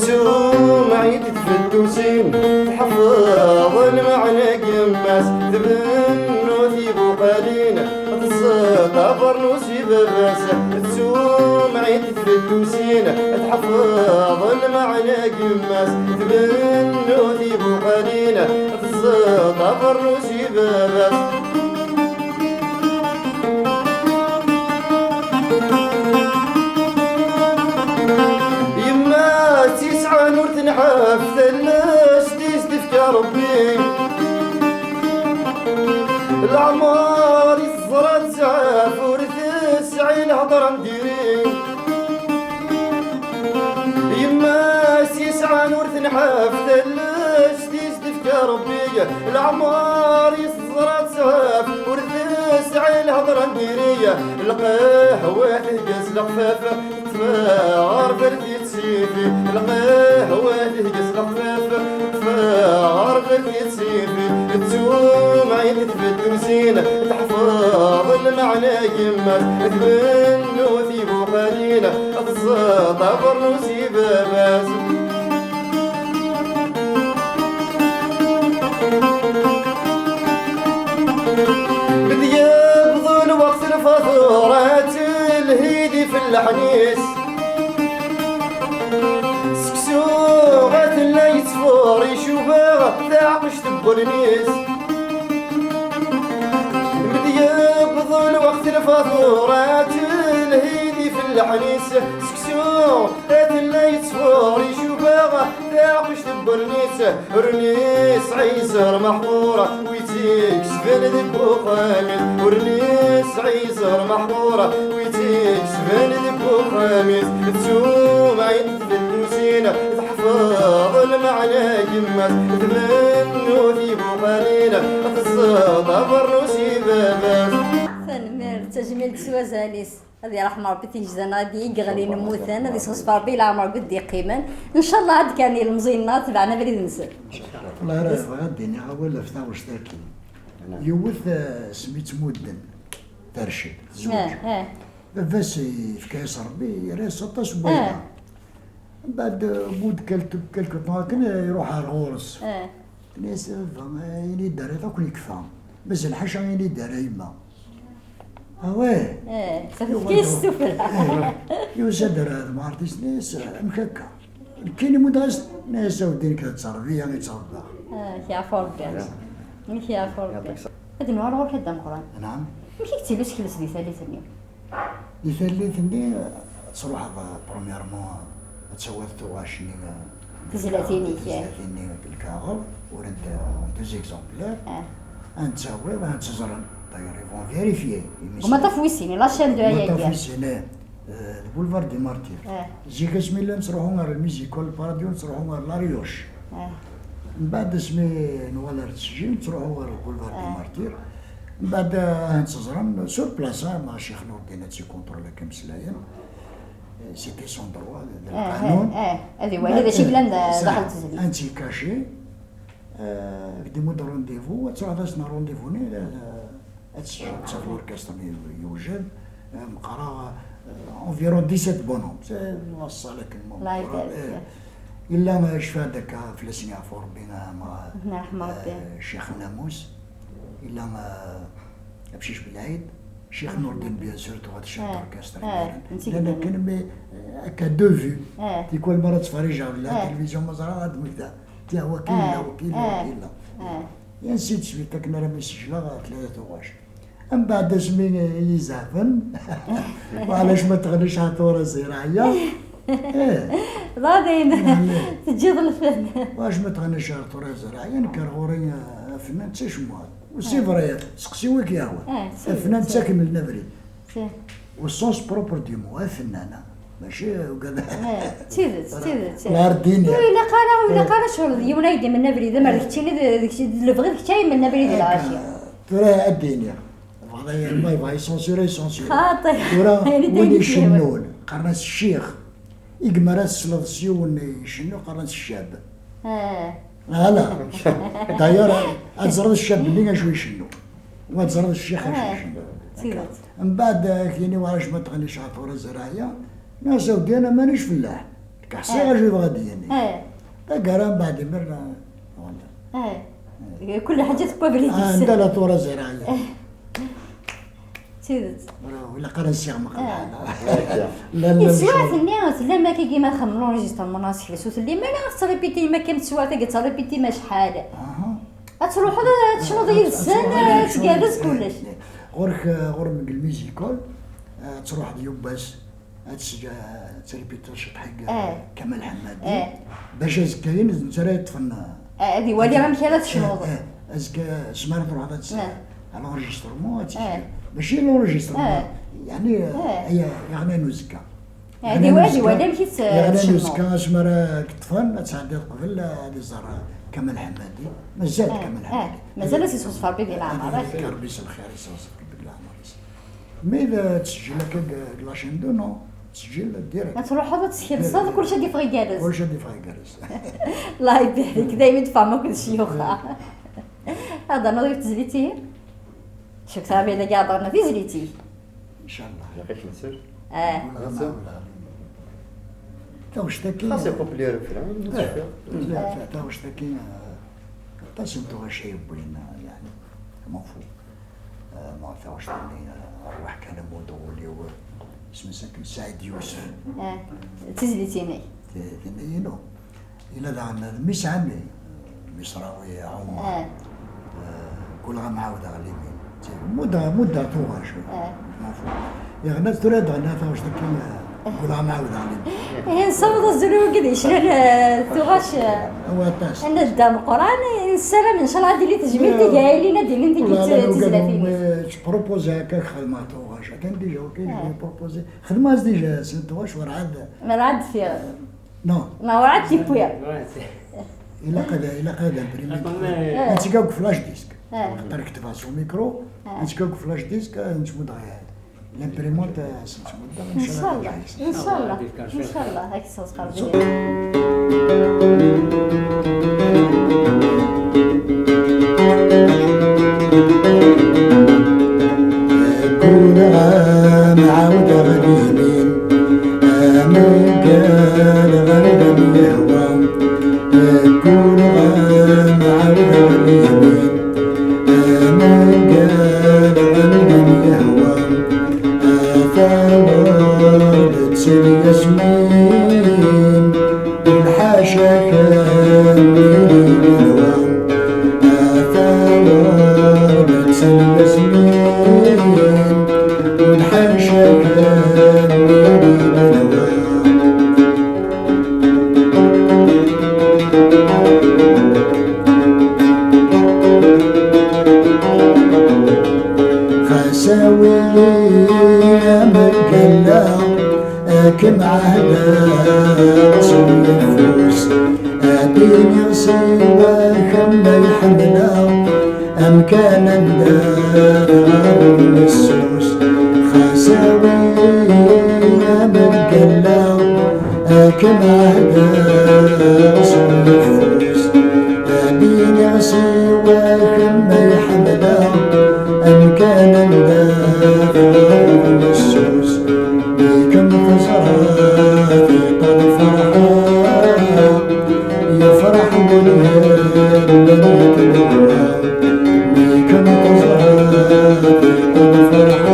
Tumɛent tfettusin, tḥeffeḍ lmeɛna n yemma-s, tbennut ibuqalen, teẓẓeṭ abernus i baba-s. Tumɛent tfettusin, tḥeffeḍ lmeɛna n yemma-s, tbennut ibuqalen, teẓẓeṭ abernus i baba-s. Yemma-s tt-yesɛan ur tenḥaf, tallest i s-d-ifka Rebbi. Leɛmer i teẓra tezɛaf, ur tesɛi lhedra n diri. Yemma-s tt-yesɛan ur tenḥaf, tallest i s-d-ifka Rebbi. Leɛmer i teẓra tezɛaf, ur tesɛi lhedra n diri. Lqahwa tehga s lexfaf, teṭṭef ɣer berdi tessifi. Lqahwa tehga s lexfaf, teṭṭef ɣer berdi tessifi. Tumɛent tfettusin, teḥfeḍ lmeɛna n yemma-s, tbennut ibuqalen, teẓẓeṭ abernus i baba-s. Bed yebḍu lweqt lfatura, telhi-d ifellaḥen-is. Seksu ɣa tella yettfur, icuba taɛqect n wallen-is. Bed yebḍu lweqt lfatura, telhi-d ifellaḥen-is. Seksu ɣa tella yettfur, icuba taɛqect n wallen-is. Ur nesɛi zzher meḥqur, wi tt-ikesben deg uxxam-is. Ur nesɛi zzher meḥqur, wi tt-ikesben deg Uxxam-is d tsumaɛin tfettusin, teḥfeḍ lmeɛna yemma-s d mennut ibuqalin, teẓẓeḍ abernus i baba-s. Tanemmirt, tajmilt s wazal-is. Ad yerḥem Ṛebbi tigejda-nneɣ i yeɣlin mmuten, ad yesɣezf Ṛebbi leɛmer deg d-iqqimen. Ncallah ad d-kkren yilmeẓyen-nneɣ, tebɛen abrid-nsen. Wala ara bɣiɣ ad d-iniɣ awal ɣef taɣect-agi. Yiwet, eh, asmi tt-mudden, tercel, tezweǧ. Eh, eh. Baba-s yefka-yas Ṛebbi, yerra-yas aṭas n waya. Eh. Mbeɛd, eh, au bout de quelque, quelque temps akken, eh, iruḥ ar ɣur-s. Eh. Tenna-yas, "A baba, ayen i d-terriḍ akk yekfa. Mazal ḥaca ayen i d-terra yemma." Ah ouais. Eh, tefka-yas tuffra. Eh, yusa-d ar temɣart-is, tenna-yas, "Amek akka? Nekkini muddeɣ-as?" Tenna-yas, "A weddi, nekk d tterbiya i ttrebbaɣ." Ah, ad k-yeɛfu Ṛebbi. Ad k-yeɛfu Ṛebbi. Ad nuɣal ɣur-k a Dda Meqqran. Naɛam. Amek i yettili usekles di tallit-nni? Di tallit-nni, ad truḥeḍ, premièrement, ad tawiḍ tuɣac-nni, eh, tizlatin-ik, eh. Tizlatin-nni deg lkaɣeḍ, urant, eh, deux exemplaires. Eh. Ad n-tawiḍ, ad n-tt-ẓren. D'ailleurs, ils vont vérifier, imi... Deg umaṭṭaf wis sin, la chaîne de Ayagi. Umaṭṭaf wis sin, eh, eh, le boulevard des Martyrs. Eh. Zik asmi llan ttruḥun ɣer le Musical, le Paradis, ttruḥun ɣer La Rioche. Eh. Mbeɛd asmi nuɣal ar tesjil, ttruḥu ɣer le boulevard des Martyrs. Mbeɛd, ah, ad n-tt-ẓren sur place, ah, ma Ccix Nurdin ad tt-ikunṭrul akka imeslayen. Eh, c'était son droit, d lqanun. Eh, eh, ad iwali d acu yellan da-, daxel tezlit. Ad tt-ikaci, eh, ak-d-imudd rendez-vous, ad truḥeḍ ad as-tiniḍ rendez-vous-nni, eh, ad teǧǧeḍ, ad tafeḍ l'orchestre-nni yewjed, eh, meqqreɣ, eh, environ dix-sept bonhommes. C'est la salle akken ma meqqreɣ, eh. Yella, eh, cfiɣ-d akka fell-asen yeɛfu Ṛebbi, eh, ma, eh, Ccix Namus. Yella, eh, Amcic Belɛid, Ccix Nurdin, bien sûr, tuɣa tecɛel orchestre. Llan akken, mais, eh, akka de vue. Tikwal mi ara ttferriǧeɣ di la télévision, ma ẓriɣ ad d-mmektaɣ. Tiens, waki yella, waki yella, waki yella. Et ainsi de suite, akken armi sejleɣ tlata tuɣac. Mbeɛd asmi i yi-zeɛfen, وعلاش ما تغنيش عطورة زراعية. Eh. Baɛdin, teǧǧiḍ lfen. وعلاش ما تغنيش عطورة زراعية، nekk ar ɣur-i, eh, afennan d tacemmuɛt. C'est vrai, seqsi wi k-yehwan. Afennan ttakmen abrid. Au sens propre du mot, afennan, ah. Mačči ugad. Eh, d tidet, d tidet. Ur ilaq ara, ur ilaq ara ccɣel d yiwen ay d-imenna abrid, amer d keččini d, d kečč, d lebɣi d kečč ay imenna abrid i lɣaci. Tura ad d-iniɣ, bɣiɣ ma yebɣa yessensura, yessensura. Xaṭi. Tura win icennun, qqaren-as ccix. I yemma ara tesleḍ s yiwen icennu, qqaren-as ccab. Eh. Ala. D'ailleurs, ad teẓreḍ ccab-nni acu icennu. U ad teẓreḍ ccix acu icennu. Mbeɛd, eh, kini وعلاش ما تغنيش عطورة زراعية، nniɣ-as a weddi, ana manis fellaḥ. Nekk ḥṣiɣ acu yebɣa ad d-yini. Taggara mbeɛd imir, eh, voilà. Kul ḥaǧa tewwi abrid-is. Anda la tura ziraɛya. D tidet. Ur ilaq ara nsiɣ meqqar. Llan teswiɛt-nni, tellam akkagi ma txemmem l'enregistrement neɣ asekles, ur tellim ara tettripitim akken teswiɛt-agi tettripitim acḥal. Ad truḥeḍ ad tecnuḍ yid-sen, ad tgerrez kullec. Ɣur-k, ɣur-m deg lmizikul, ad truḥeḍ yiwwas, ad ttripitiḍ ciṭḥ deg Kamal Ḥemmadi, bac azekka-yin d netta ara yeṭṭfen. Ad iwali amek ara tecnuḍ. Azekka, asmi ara truḥeḍ ad à l'enregistrement, ad teg. Mačči l'enregistrement, yeɛni, ay, iɣnan uzekka. Ad iwali amek i tt-, iɣnan uzekka, asmi ara k-ṭṭfen, ad tɛeddiḍ qbel, ad iẓer Kamal Ḥemmadi. Mazal Kamal Ḥemmadi. Mazal ad s-isɣezf Ṛebbi di leɛmer. Ad yefk Ṛebbi s lxir, isɣezf Ṛebbi di leɛmer-is. Mais d ttesjil akka deg la chaîne deux, non? Ttesjil direct. Ad truḥeḍ ad teskelseḍ, kullec ad yeffeɣ igerrez. Kullec ad yeffeɣ igerrez. Allah ibarik, daymi d-tfehmeḍ akked cceyuxa. Ad d-ternuḍ yiwet tezlit-ihin? Cukkeɣ tura dagi ad d-ternuḍ tizlit-ik. Inchallah. Ilaq-ak nsel. Eh. Taɣect-agi. Xas iqubel refrain. Taɣect-agi, eh, aṭas n tuɣac ay yewwin, eh, yeɛni, m'en fous. Eh, ma taɣect-nni, eh, rrwaḥ kan ammud ɣul-iw, eh, isem-is akken Saɛid Yusef. Eh, d tizlit-inek. Ti-, tinna inu. Yella daɣen d mmi-s ɛemmi, Misrawi Ɛumar. Eh, kul ɣa mɛawdeɣ limin. Muddeɣ, muddeɣ tuɣac. M'en fous. Yeɣna tura d-ɣna taɣect akken, eh, Ggulleɣ ad ɛawdeɣ. Ihi nessaweḍ azul i wigad yecnan, eh, tuɣac, eh, Awa aṭas. Anda dda Meqqran, nessaram ncallah ad d-tili tejmilt i Gɛaylin, ad d-ilin tigi tizlatin. Ttpropozi akka xedmeɣ tuɣac. Atan déjà, ok, j'ai proposé. Xedmeɣ-as déjà sent tuɣac, werɛad. Werɛad fiɣ. Non. Ma werɛad tiwwi. Ilaq ad, ilaq ad imprimi. Ad tt-geɣ deg flash disk. Xaṭer ketbeɣ s umikru, ad tt-geɣ deg flash disk, ad nettmuddeɣ. L'imprimante, ad nettmuddeɣ, ncallah. Ncallah, ncallah, ad k-sseɣ. Ggulleɣ ad ɛawdeɣ limin, ameggal ɣer d am-yehwa. Ggulleɣ ad ɛawdeɣ limin, ameggal ɣer d am-yehwa. Ata ɣur-d sin yasmin, lḥaca kan yili lehwa. Ata ɣur-d sin yasmin, lḥaca kan yili lehwa. Xas awi ameggal-a, ad kem-ɛahdeɣ s uyeffus, ad d-iniɣ siwa kemm ay ḥemmleɣ. Amkan anda tɣabeḍ messus, xas awi ameggal-a, ad kem-ɛahdeɣ s uyeffus, ad d-iniɣ siwa kemm ay ḥemmleɣ. Amkan anda tɣabeḍ messus, mi kem-teẓra tiṭ lferḥ. Yefreḥ wul-iw, mi kem-teẓra tiṭ lferḥ.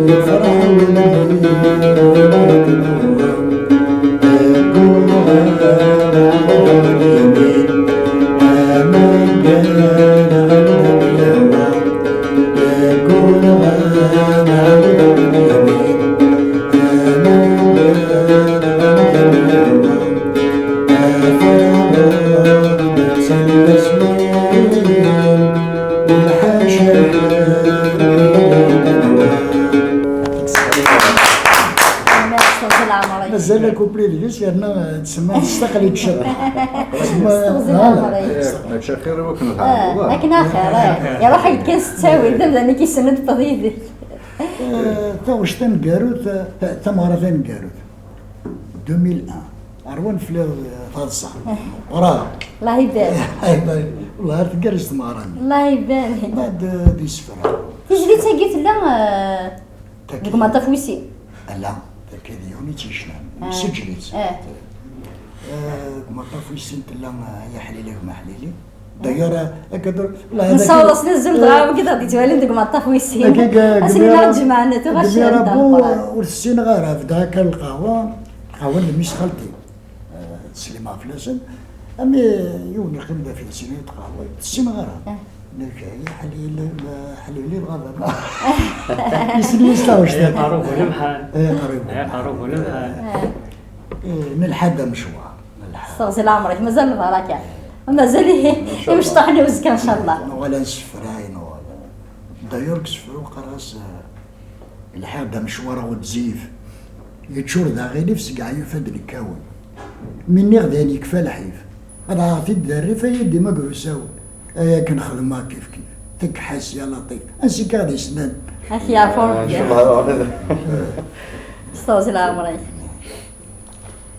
Yefreḥ wul-iw, mi kem-teẓra. Ggulleɣ ad ɛawdeɣ limin, ameggal ɣer d am-yehwa. Merci, c'est la Marie. Mazal akupli deg-s yerna tsemma testaqli-d Cabḥa. Tsemma, Steɣzi voilà. Leɛmer-ik. Mačči axir i wakken ad tɛawdeḍ. Akken axir, eh. Iruḥ-ak-d kan s ttawil, d amdan i k-yessnen ad d-teṭṭeḍ yid-k. Eh, taɣect taneggarut, eh, ta-, tameɣra taneggarut. Deux mille un. Rwan fell-i, eh, taḍsa. Meqqreɣ. Allah ibarik. Wallah, ar tgerrez tmeɣra-nni. Allah ibarik. Mbeɛd, eh, d isefra. Tizlit-agi tella, eh, Deg umaṭṭaf wis sin. Ala, akka d yiwen i tt-yecnan. Ah. Yesseǧhed-itt. Ah. Eh, deg umaṭṭaf wis sin tella, eh, ay aḥlili gma aḥlili. D'ailleurs, eh, akka d-, la, nessaweḍ-asen azul dɣa wigi d aɣ-d-yettwalin deg umaṭṭaf wis sin. Akken, eh, asen-illa ad jemɛen tuɣac n Dda Meqqran. Ur ssineɣ ara, bdiɣ akka lqahwa, lqahwa n mmi-s xalti. Eh, ttsellimeɣ fell-asen. Ami yiwen yeqqim d afilsin i tqehwa, ur ssineɣ ara. Ah. Nekk, ya ḥlili, ma ḥlili dɣa baba. Isem-is taɣect. Ya qerrub ulemḥan. Ya qerrub. Ya qerrub ulemḥan. Ah. Eh, nelḥa-d amecwar. Nelḥa. Steɣzi leɛmer-ik, mazal lbaraka. Mazal ihi, imecṭaḥ-nni uzekka, ncallah. Nuɣal ad nsefray, nuɣal. D'ailleurs, deg usefru qqareɣ-as, eh, Lḥiɣ-d amecwar ɣezzif, yeččur d aɣilif seg ɛyuf ad d-nekkawen. Mi nniɣ dayen yekfa lḥif, ad aɣeɣ-t-id d rrif ay d-imager usawen. Ay akken xedmeɣ kif kif, teg ḥas ya laṭif, ansi k-aɣ-d-isnan. Ak yeɛfu Rebbi. Ncallah. Steɣzi leɛmer-ik.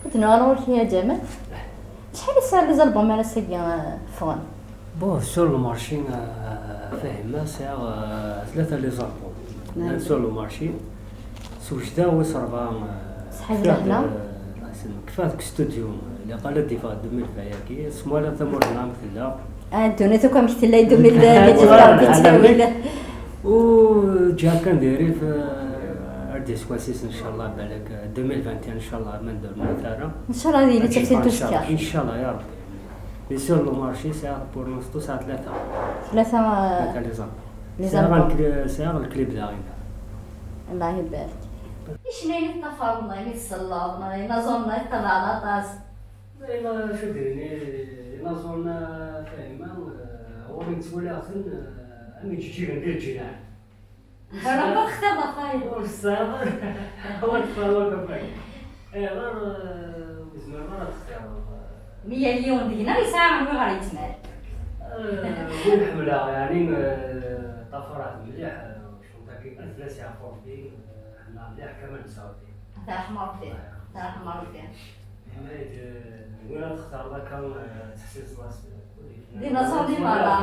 Ad nuɣal ɣur-k ya Ǧamal. Acḥal i tesɛiḍ les albums ar ass-agi, eh, ffɣen? Bon, sur le marché, eh, Fahima, sɛiɣ, eh, tlata les albums. Sur le marché, swejdeɣ wis rebɛa, eh, kfiɣ-d, eh, kfiɣ deg studio, ilaq ad d-iffeɣ deux mille vingt-agi, smala tamurt n ɛam tella. Ah, ddunit akk amek tella i deux mille vingt, mi tefka Rebbi ttawil. U ǧǧiɣ kan di rrif, eh, ar d-yeswas-is, ncallah, balak, eh, deux mille vingt et un, ncallah, ma ndur ma tara. Ncallah ad yili d taftilt uzekka. Ncallah, ya Rebbi. Mais sur le marché, sɛiɣ pour l'instant, sɛiɣ tlata. Tlata, eh, tlata les albums. Sɛiɣ albums. Sɛiɣ lclip daɣen. Allah ibarik. Acu n ayen i teṭṭafreḍ neɣ imi tselleḍ neɣ inaẓuren neɣ i teqḍɛeḍ aṭas? Layla, acu d-nini, inaẓuren-a, Fahima, eh, ɣur-i ttwaliɣ-ten, eh, am iǧeǧǧigen di lǧinaḥ. Ur textireḍ ɣef wayeḍ. Ur tesɛiḍ ara. Ur textireḍ ara ɣef wayeḍ. Ayɣer, eh, ur tezmireḍ ara ad textireḍ, eh? Mi yal yiwen deg-neɣ yesɛa anwi ɣer yettmal. Eh, win ḥemmleɣ, yeɛni, eh, ṭṭafareɣ-t mliḥ, eh, cɣel dagi ad fell-as yeɛfu Rebbi, eh, ḥemmleɣ mliḥ Kamal Msaudi. Ad t-yerḥem Rebbi. Ad t-yerḥem Rebbi. Imayed, eh, win ad textareḍ akka, eh, ttḥessiseḍ-as, eh, d inaẓuren di merra.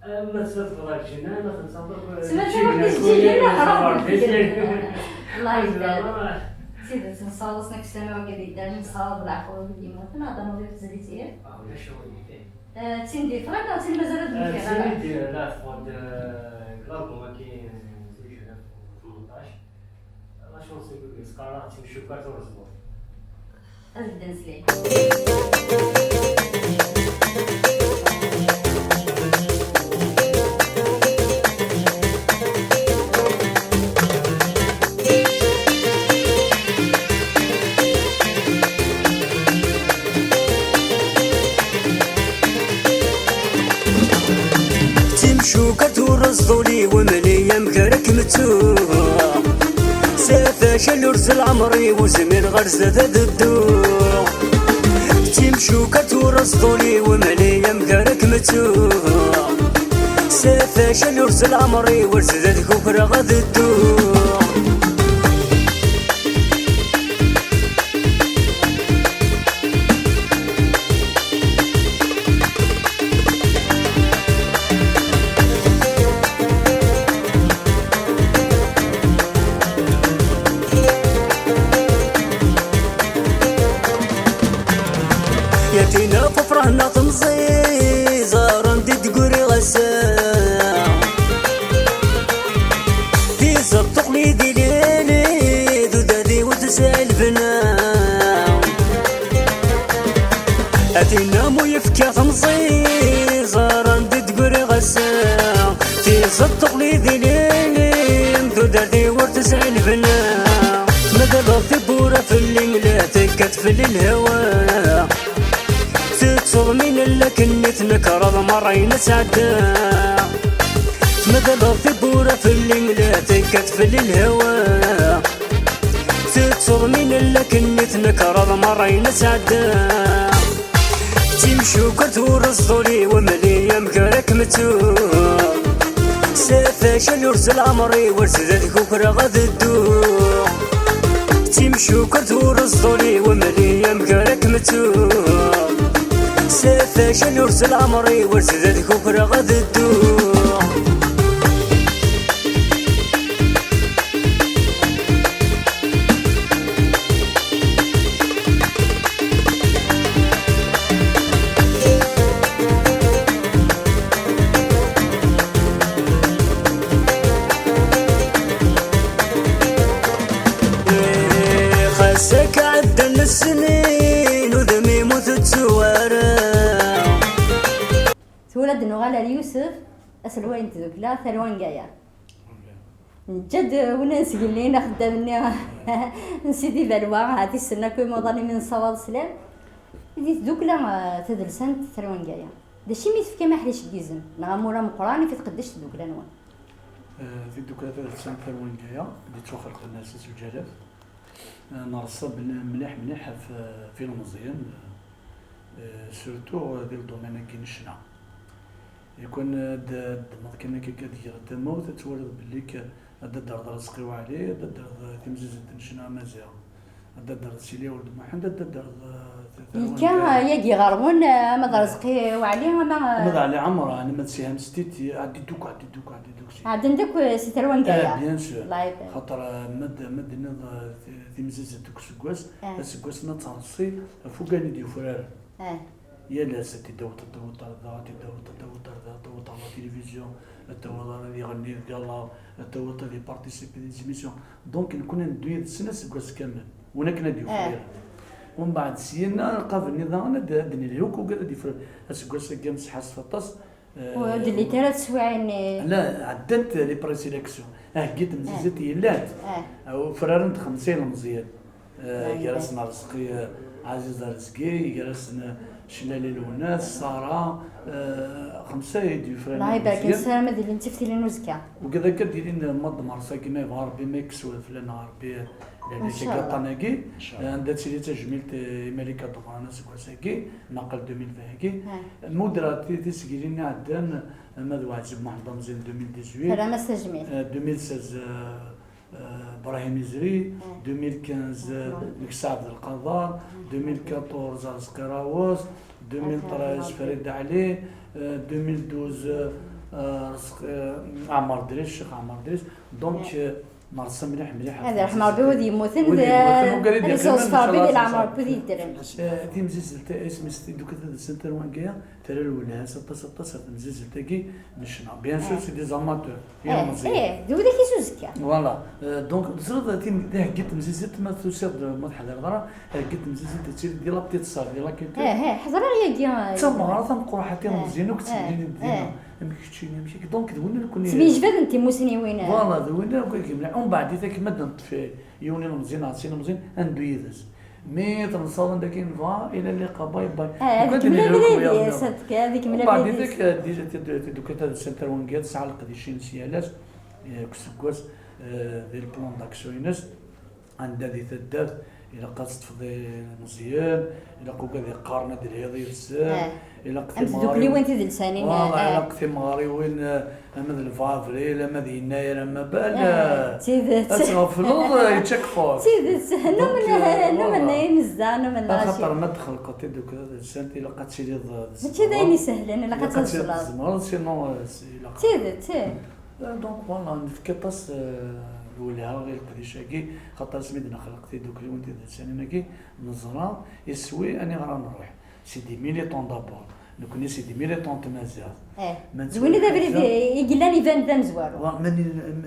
Eh, ma tesɛiḍ ɣer lǧenna, ma tensaḍ akk, eh, tma tama d ijeǧǧigen, aḥram d ijeǧǧigen. Allah yebda. Tidet, nessaweḍ-asen akk sslam i wigad yeddan, nessaweḍ leɛfu i wigad yemmuten, ad d-naweḍ i tezlit-ihin. Ah, ulac aɣilif. Eh, d tin d-yeffɣen neɣ d tin mazal ad d-nefk? Eh, d tin i d-, la teffeɣ-d, eh, deg l'album-agi, eh, zuǧ alaf u tmenṭac. La chanson-agi qqareɣ-tt Timcukart ur ẓḍun. Ad d-nslay. Timcukart ur ẓḍul i wemli, amgar ad kem-ttuɣ. Sɛiɣ facal ur zel ɛemri, ur zmireɣ ar zdat ad dduɣ. Timcukart ur ẓḍul i wemli, amgar ad kem-ttuɣ. Sɛiɣ facal ur zel ɛemri, ur zdat kukraɣ ad dduɣ. Yatina ɣef ufrah neɣ temẓi, ẓran di dguri ass-a. Tizeṭ tuqli di lili, d udad-iw tesɛi lbna. Atina mu yefka temẓi, ẓran di dguri ass-a. Tizeṭ tuqli di lili, d udad-iw ur tesɛi lbna. Tmedleḍ tiwwura fell-i, la tekkat fell-i lhawa. Tettuḍ mi nella akken i tnekreḍ merra i nesɛedda. Tmedleḍ tiwwura fell-i, la tekkat fell-i lhawa. Tettuḍ mi nella akken i tnekreḍ merra i nesɛedda. Timcukart ur ẓḍul i wemli, amgar ad kem-ttuɣ. Sɛiɣ facal ur zel ɛemri, ur zdat kukraɣ ad dduɣ. Timcukart ur ẓḍul i wemli, amgar ad kem-ttuɣ. Sɛiɣ facal ur zel ɛemri, ur zdat kukraɣ ad dduɣ. Xas akka ɛeddan snin, udem-im ur tettuɣ ara. Tura ad nuɣal ar Yusef, aselway n tdukla Tarwa n Gaya. Neǧǧa-d win n sgelli axeddam-nni n Sidi Balwa, ahat issen akk imuḍan imi nessawaḍ slam. Di tdukla, eh, tadelsant Tarwa n Gaya, d acu imi tefkam aḥric n yizem, neɣ amur ameqqran i tqeddec tdukla-nwen? Eh, tiddukla tadelsant Tarwa n Gaya, d-ittwaxelqen ass-a s uǧalaf. Eh, nerṣa bn-, mliḥ, mliḥ ɣef, eh, ɣef ilmeẓyen, eh, surtout, eh, di ldomaine-agi n ccna. Yakan ad d-, ad d-ddmeḍ kan akka ad geɣ tamawt, ad twaliḍ belli k-, ad d-tadreḍ Rezqi Waɛli, ad d-tadreḍ timzizzelt n ccna amaziɣ, ad d-tadreḍ Sili Awel D Muḥend, ad d-tadreḍ, eh, ta-, Tarwa n Gaya. Yagi ɣer-wen, eh, ama d Rezqi Waɛli, ama, eh, ama d Ɛli Ɛemran, ama d Siham Stiti, ɛeddi-d akk, ɛeddi-d akk, ɛeddi-d akk, si. Ɛedden-d akk, eh, si Tarwa n Gaya. Eh, bien sûr. Allah ibarik. Xaṭer, eh, ma d-, ma d-tenniḍ, eh, ti-, timzizzelt deg useggas, eh, aseggas-nni ad terṣi ɣef ugan i d-yufraren. Eh. Yal ass ad t-id-tawiḍ, ad t-tawiḍ ɣer da, ad t-id-tawiḍ, ad t-tawiḍ ɣer da, ad t-tawiḍ ɣer la télévision, ad t-tawiḍ ɣer ad iɣenni deg gala, ad t-tawiḍ ad iparticipi di des émissions. Donc, nekkni ad neddu yid-sen aseggas kamel, win akken ad d-yufrar. Eh. Umbeɛd, syin, aqabel-nni daɣen ad, ad d-nelhi akk ugar ad d-yufrar. Aseggas-agi, nesḥassef aṭas, Ur d-llint ara teswiɛin-nni. La, ɛeddant les présélections. Aheggi n temzizit yellan. Ufraren-d xemsa ilemẓiyen. Gar-asen Arezqi, eh, Ɛziz Arezqi, gar-asen, eh, Cellali Lwennas, Sara, eh, xemsa i d-yufraren. Lahi barek, nessaram ad ilin d tiftilin uzekka. Ugad akka d-ilin, eh, Mad Mars-agi, ma yebɣa Rebbi, ma yekkes fell-aneɣ Rebbi, eh, lehlak-agi, aṭṭan-agi, eh, anda tili tajmilt, eh, i Malika Dumran aseggas-agi, naqal deux mille vingt-agi. Mudra ti-, tisgilin iɛeddan, eh, ama d Waɛzib Muḥend Amẓin deux mille dix-huit, terram-as tajmilt. Eh, deux mille seize, eh, eh, Brahim Izri, deux mille quinze, eh, Neksa Abdelkader, deux mille quatorze, Arezqi Raous, deux mille treize, Farid Ali, eh, deux mille douze, eh, Arezqi, eh, Ɛmar Dris, Ccix Ɛmar Dris. Donc, eh, nersa mliḥ, mliḥ ɣef temzizelt. Ad irḥem Rebbi wid yemmuten, wid yemmuten, ugar i d-yeqqimen, Rebbi di leɛmer, wid yeddren. Eh, timzizzelt, isem-is tiddukla tadelsant Tarwa n Gaya, terra lwelha-s aṭas, aṭas ɣef temzizzelt-agi n ccna. Bien sûr, c'est des amateurs. Eh, d widak i s uzekka. Voilà. Euh, donc, teẓriḍ, tin, theggi temzizit, ma tusiḍ-d, ma teḥḍireḍ ara, theggi temzizit, tettili di la petite salle, di la culture. Eh, eh, ḥeḍreɣ yagi. D tameɣra tameqqrant, ilemẓiyen akk ttemlilin dinna. Amek keččini, amek akka. Donc, d win nekkni. Ttemyejbaden timusniwin. Voilà, d win akk i yemla. Umbeɛd, i takma ad neṭṭef yiwen ilemẓi neɣ sin ilemẓiyen, ad neddu yid-s. Mi tensaḍ anda akken nebɣa, ila liqa, bye bye. Eh, ad ikemmel abrid-is, ad ikemmel abrid-is. Umbeɛd, i tak, déjà, tiddukla tadelsant Tarwa n Gaya tesɛa leqdic-ines yal ass, eh, deg useggas, eh, di le plan d'action-ines, anda di taddart ilaq ad teṭṭfeḍ ilemẓiyen, ilaq ugad yeqqaren ad d-telhiḍ yid-sen, ilaq timeɣriwin tidelsanin, voilà, ilaq timeɣriwin, eh, ama d le vingt avril, ama d yennayer, ama bal, eh, d tidet. Ad tɣefleḍ, eh, yečča-k fort. D tidet, numen, eh, numen voilà. Imezdaɣ, numen. Axaṭer ma d-txelqeḍ tiddukla tadelsant, ilaq ad tiliḍ, eh, mačči d ayen isehlen, ilaq ad tiliḍ tzemreḍ, sinon, eh, s-, ilaq. D tidet, ih. Eh, donc, voilà, nefka aṭas, eh, lwelha i leqdic-agi, xaṭer asmi d-nexleq tiddukliwin tidelsanin-agi, neẓra iswi aniɣer ad nruḥ. C'est des militants d'abord. Nekkni c'est des militants n tmaziɣt. Eh, d win i d abrid i yellan iban d amezwaru. Wa, mani,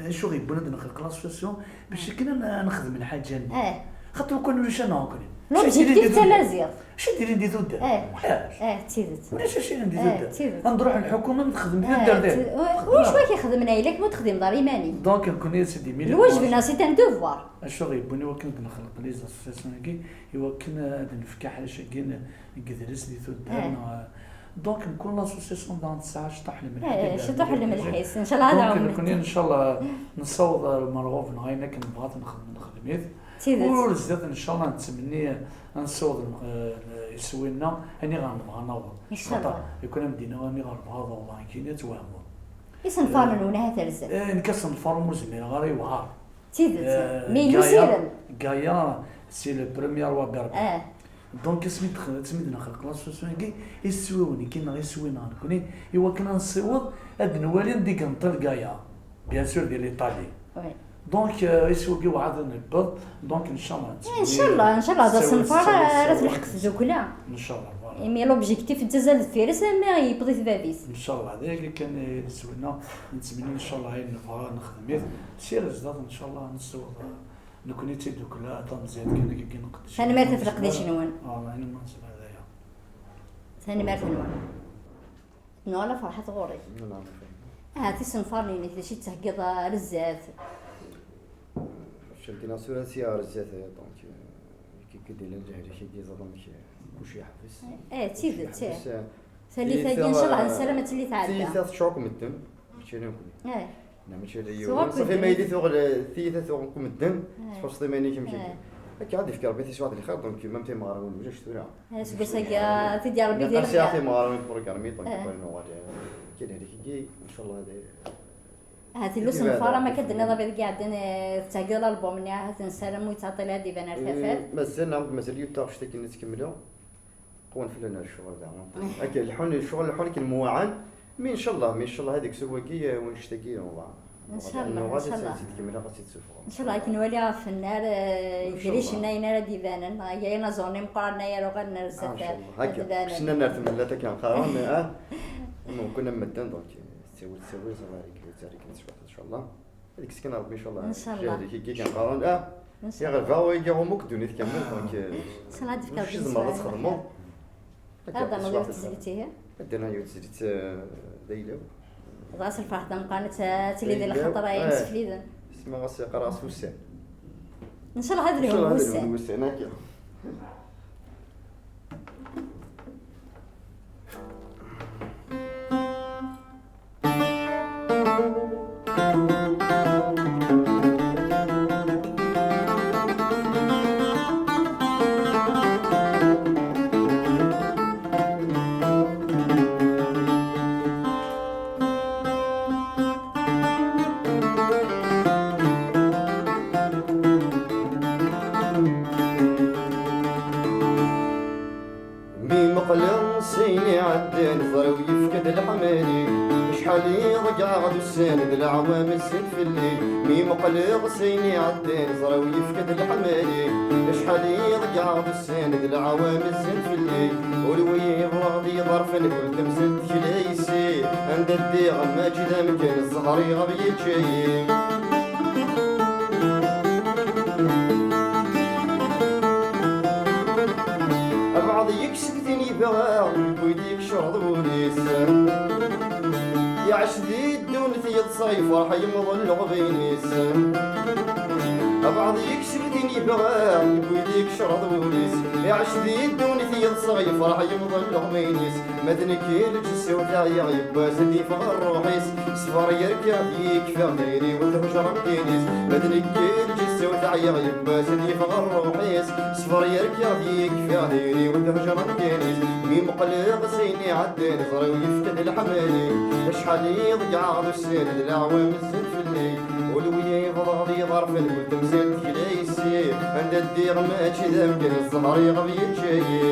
acu ɣ-yewwin ad nexleq l'association? Bac akken ad n-, ad nexdem lḥaǧa-nni. Eh. Xaṭer ukan ulac aneɣ nekkni. L'objectif d tamaziɣt. Acu d-ilin di tuddar? Eh. Ulac. Eh, d tidet. Ulac acu yellan di tuddar. Eh, d tidet. Ad nruḥ lḥukuma ad nexdem di tuddar. Eh, d tidet. Ulac wa k-ixedmen ayla-k ma ur texdimeḍ ara iman-im. Donc, nekkni c'est des militants. Lwajeb-nneɣ, c'est un devoir. Acu ɣ-yewwin i wakken ad nexleq les associations-agi, i wakken ad nefk aḥric-agi n, n yedles di tuddar, eh, neɣ, donc, mkul l'association daɣen tesɛa ciṭuḥ n lemleḥ, eh, ciṭuḥ n lemleḥ-is, ncallah ad ɛawnen. Donc, nekkni, ncallah, nessaweḍ ar umerɣub-nneɣ, ayen akken nebɣa ad t-nexdem, nexdem-it. D tidet. Ur zdat, ncallah, nettmenni ad nessaweḍ, eh, iswi-nneɣ, aniɣer nebɣa naweḍ. Ncallah. Xaṭer, yakan am d-iniɣ, aniɣer nebɣa ad awḍeɣ, nekkini ad twehmeḍ. Isenfaren-nwen ahat ar zdat. Eh, nekk asenfar ur zmireɣ ara, yewɛer. D tidet. Eh, mais yella usirem. Gaïa, c'est le premier wa berber. Eh. Donc, asmi d-, asmi d-nexleq l'association-agi, iswi-nwen, nekkini neɣ iswi-nneɣ nekkni, i wakken ad nessiweḍ, ad nwali anda i yenṭel Gaïa. Bien sûr, di l'Italie. Oui. Donc, euh, iswi-agi weɛad ad newweḍ. Donc, ncallah, eh, ncallah, ncallah, d asenfar ara telḥeq tdukla. Ncallah, voilà. Imi l'objectif yettazzal deffir-s, armi yewweḍ-it bab-is. Ncallah, d ayagi kan i d iswi-nneɣ, nettmenni, ncallah, ayen nebɣa nexdem-it. Sya ar zdat, ncallah, nessiweḍ, eh, nekkni d tiddukla tameẓyant kan, akka kan nqeddec. Tanemmirt ɣef leqdic-nwen. Ah, ayen ma nesla d aya. Tanemmirt-nwen. Nuɣal a Ferḥat ɣur-k. Nnaɣ. Ahat isenfaren-inek d acu i d-theggiḍ ar zdat? Cantinaɣ tura si ar zdat, donc, euh, kif i d-illan lehlak-agi, ẓer amek, euh, kulci yeḥbes. Eh, d tidet, eh. Kulci yeḥbes, eh, tallit-agi, tiyita, ncallah, eh, nessaram ad tili tɛedda. Tiyita teččur akk medden, mačči ala nekkni. Eh. Neɣ mačči ala yiwen. Tuɣ akk medden. Safi ma yili tuɣ le-, tiyita tuɣ akk medden, eh, tḥusseḍ iman-ik amek akka. Eh. Akka ad d-ifk Rebbi tiswiɛt n lxir, donc, même timeɣriwin ulac tura. Eh, aseggas-agi, eh, ad t-id-yerr Rebbi di lebda. Naqas timeɣriwin programmi, donc, eh, bɣiɣ nuɣal, eh, kan halik-agi, ncallah, ad, ahat illu senfar, am akka d-tenniḍ, abrid i iɛeddan, eh, tettheggiḍ lalbum-nni, ahat nessaram ur yettɛeṭṭil ad d-iban ar tafat. Eh, mazal, neɣ mazal yiwet taɣect akken ad tt-kemmleɣ. Qwan fell-aneɣ ccɣel da. Akka, leḥḥun, ccɣel leḥḥun akken muɛan. Mi ncallah, mi ncallah ad ikseb wagi, eh, wanect-agi, nuɣal. Ncallah, nuɣal ad ncallah. Tt-id-kemmleɣ, ad tt-id-sufɣeɣ. Ncallah, akken nwali ɣef nnar, eh, ncallah. Idricen-a ayen ara d-ibanen, neɣ aya inaẓuren imeqqranen-a ara uɣalen ar zdat, ah, ncallah. Ad d-banen. Akka, ssnen ar tmellat akken qqaren, ah, mumkin am medden, donc, eh, ttawil, ttawil, ẓer ara ikrez, ara ikrez cwiṭ, ncallah. Ad ikkes kan Rebbi, ncallah. Ncallah. Jahd-ik i kan qqaren, ah, ncallah. Iɣelba wagi ɣummu-k ddunit kamel, donc, eh, ncallah ad d-ifk Rebbi tzemreḍ ad txedmeḍ. Akka, ad d-ternuḍ yiwet tezlit, ihi? Ad d-nerr yiwet tezlit, eh, d ayla-w. Dɣa s lferḥ d ameqqran ad tili di lxaṭer ay imsefliden. Sma ɣas yeqqar ɣas ussan. Ncallah ad lhun wussan. Wussan akka. Mi meqqleɣ s ayen iɛeddan, ẓriɣ yefka-d leḥmali. Acḥal i ḍeggɛeɣ d ussan d leɛwam zzin fell-i. Mi meqqleɣ s ayen iɛeddan, ẓriɣ yefka-d leḥmali. Acḥal i ḍeggɛeɣ d ussan d leɛwam zzin fell-i. Ul wi yebɣeɣ d iḍerfen, ul temsel tekla yessi. Anda ddiɣ mačči d amkan, zzher iɣab yečča-yi. Abɛaḍ yekseb tin yebɣa, yewwi-d yekcreḍ wul-is. Iɛac di ddunit yeḍsa, yefreḥ yemḍel leɣmin-is. Abɛaḍ yekseb tin yebɣa, yewwi-d yekcreḍ wul-is. Iɛac di ddunit yeḍsa, yefreḥ yemḍel leɣmin-is. Ma d nekk i lǧessa-w teɛya, yiwwas ad yeffeɣ ṛṛuḥ-is. Ṣṣber yerka yekfa, diri-w d hujra n ddin-is. Ma d nekk i lǧessa-w teɛya, yiwwas ad yeffeɣ ṛṛuḥ-is. Ṣṣber yerka yekfa, diri-w d hujra n ddin-is. Mi meqqleɣ s ayen iɛeddan, ẓriɣ yefka-d leḥmali. Acḥal i ḍeggɛeɣ d ussan d leɛwam zzin fell-i. Ul wi yebɣeɣ d iḍerfen, ul temsal tekla yessi. Anda ddiɣ mačči d amkan, zzher iɣab yečča-yi.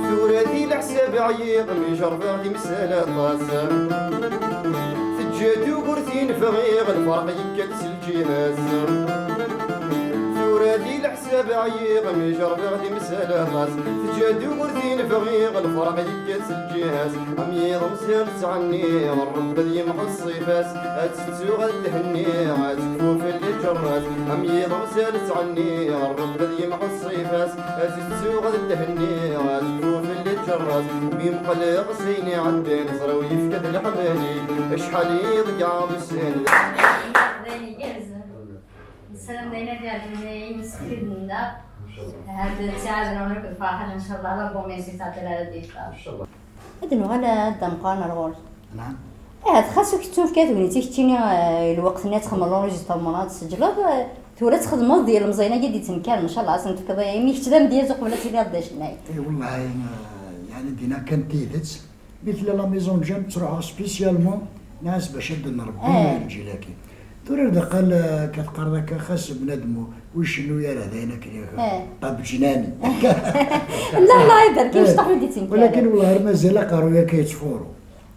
Tura di leḥsab ɛyiɣ, mi jerbeɣ timsal aṭas. Teǧǧa-d ugurti n bɣiɣ, lferḥ yekka-d s lǧiha-s. Tura di leḥsab ɛyiɣ, mi jerbeɣ timsal aṭas. Teǧǧa-d ugurti n bɣiɣ, lferḥ yekka-d s lǧiha-s. Am yiḍ msal ttɛenniɣ, Ṛebbi ad yemḥu ṣṣifa-s. Ad tettuɣ ad thenniɣ, ad tekfu fell-i lǧerra-s. Am yiḍ msal ttɛenniɣ, Ṛebbi ad yemḥu ṣṣifa-s. Ad tettuɣ ad thenniɣ, ad tekfu fell-i lǧerra-s. Mi meqqleɣ s ayen iɛeddan, ẓriɣ yefka-d leḥmali. Acḥal i ḍeggɛeɣ d ussan. D ayen igerrzen. Nessaram d ayen ad iɛedlen i yimsefliden-nneɣ. Inchallah. Had ttiɛad-nwen akked Ferḥat, inchallah, l'album-is yettɛeṭṭil ara d-yeffeɣ. Inchallah. Ad nuɣal ad d-amqran ar ɣur-k. Naɛam. Ahat xas ur k-ttunefk ara tegnit i keččini, eh, i lweqt-nni ad txedmeḍ l'enregistrement, ad tseǧleḍ, eh, tura ad txedmeḍ d yilemẓiyen-agi d-yettenkaren, inchallah, ad sen-tefkeḍ, eh, imi kečč d amedyaz uqbel ad tiliḍ d acennay. Eh, wallahi, eh, yeɛni dina kan tidet. Mi tella la maison de jeunes, ttruḥeɣ spécialement, nniɣ-as bac ad d-nrebbi, eh, lǧil-agi. Tura ar d-iqqal, eh, akka teqqareḍ akka, xas bnadem ur icennu ara, d ayen akken i, eh, ṭab ǧnani. La, la, ibarek, eh, imecṭaḥ ur d-yettenkar. Walakin wellah ar mazal aqerruy akka yettfuru.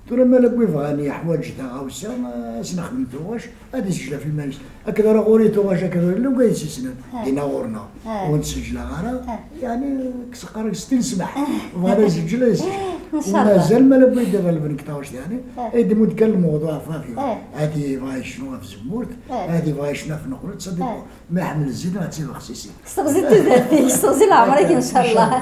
Tura ma la win bɣan yeḥwaǧ taɣawsa, eh, ad s-nexdem tuɣac, ad isejla f iman-is. Akken ara ɣur-i tuɣac, akken ara lluga yessisnen. Ha. Dinna ɣur-neɣ. Ha. Ur nessejla ara, ha, yeɛni, kkes qqar-ik s tin smaḥ. Bɣan ad iseǧǧel, ad iseǧǧel. Inchallah. Mazal ma la win d-iḍelben deg taɣac, yeɛni, ha, ad d-imudd kan lmewḍuɛ ɣef wafif. Ha. Ad yebɣa yecnu ɣef tzemmurt, ha, ad yebɣa yecnu ɣef nneqlud, ça dépend. Ha. Ma iḥemmel zzit neɣ d tibexsisin. S teɣzi n tudert-ik, s teɣzi n leɛmer-ik, inchallah. Inchallah.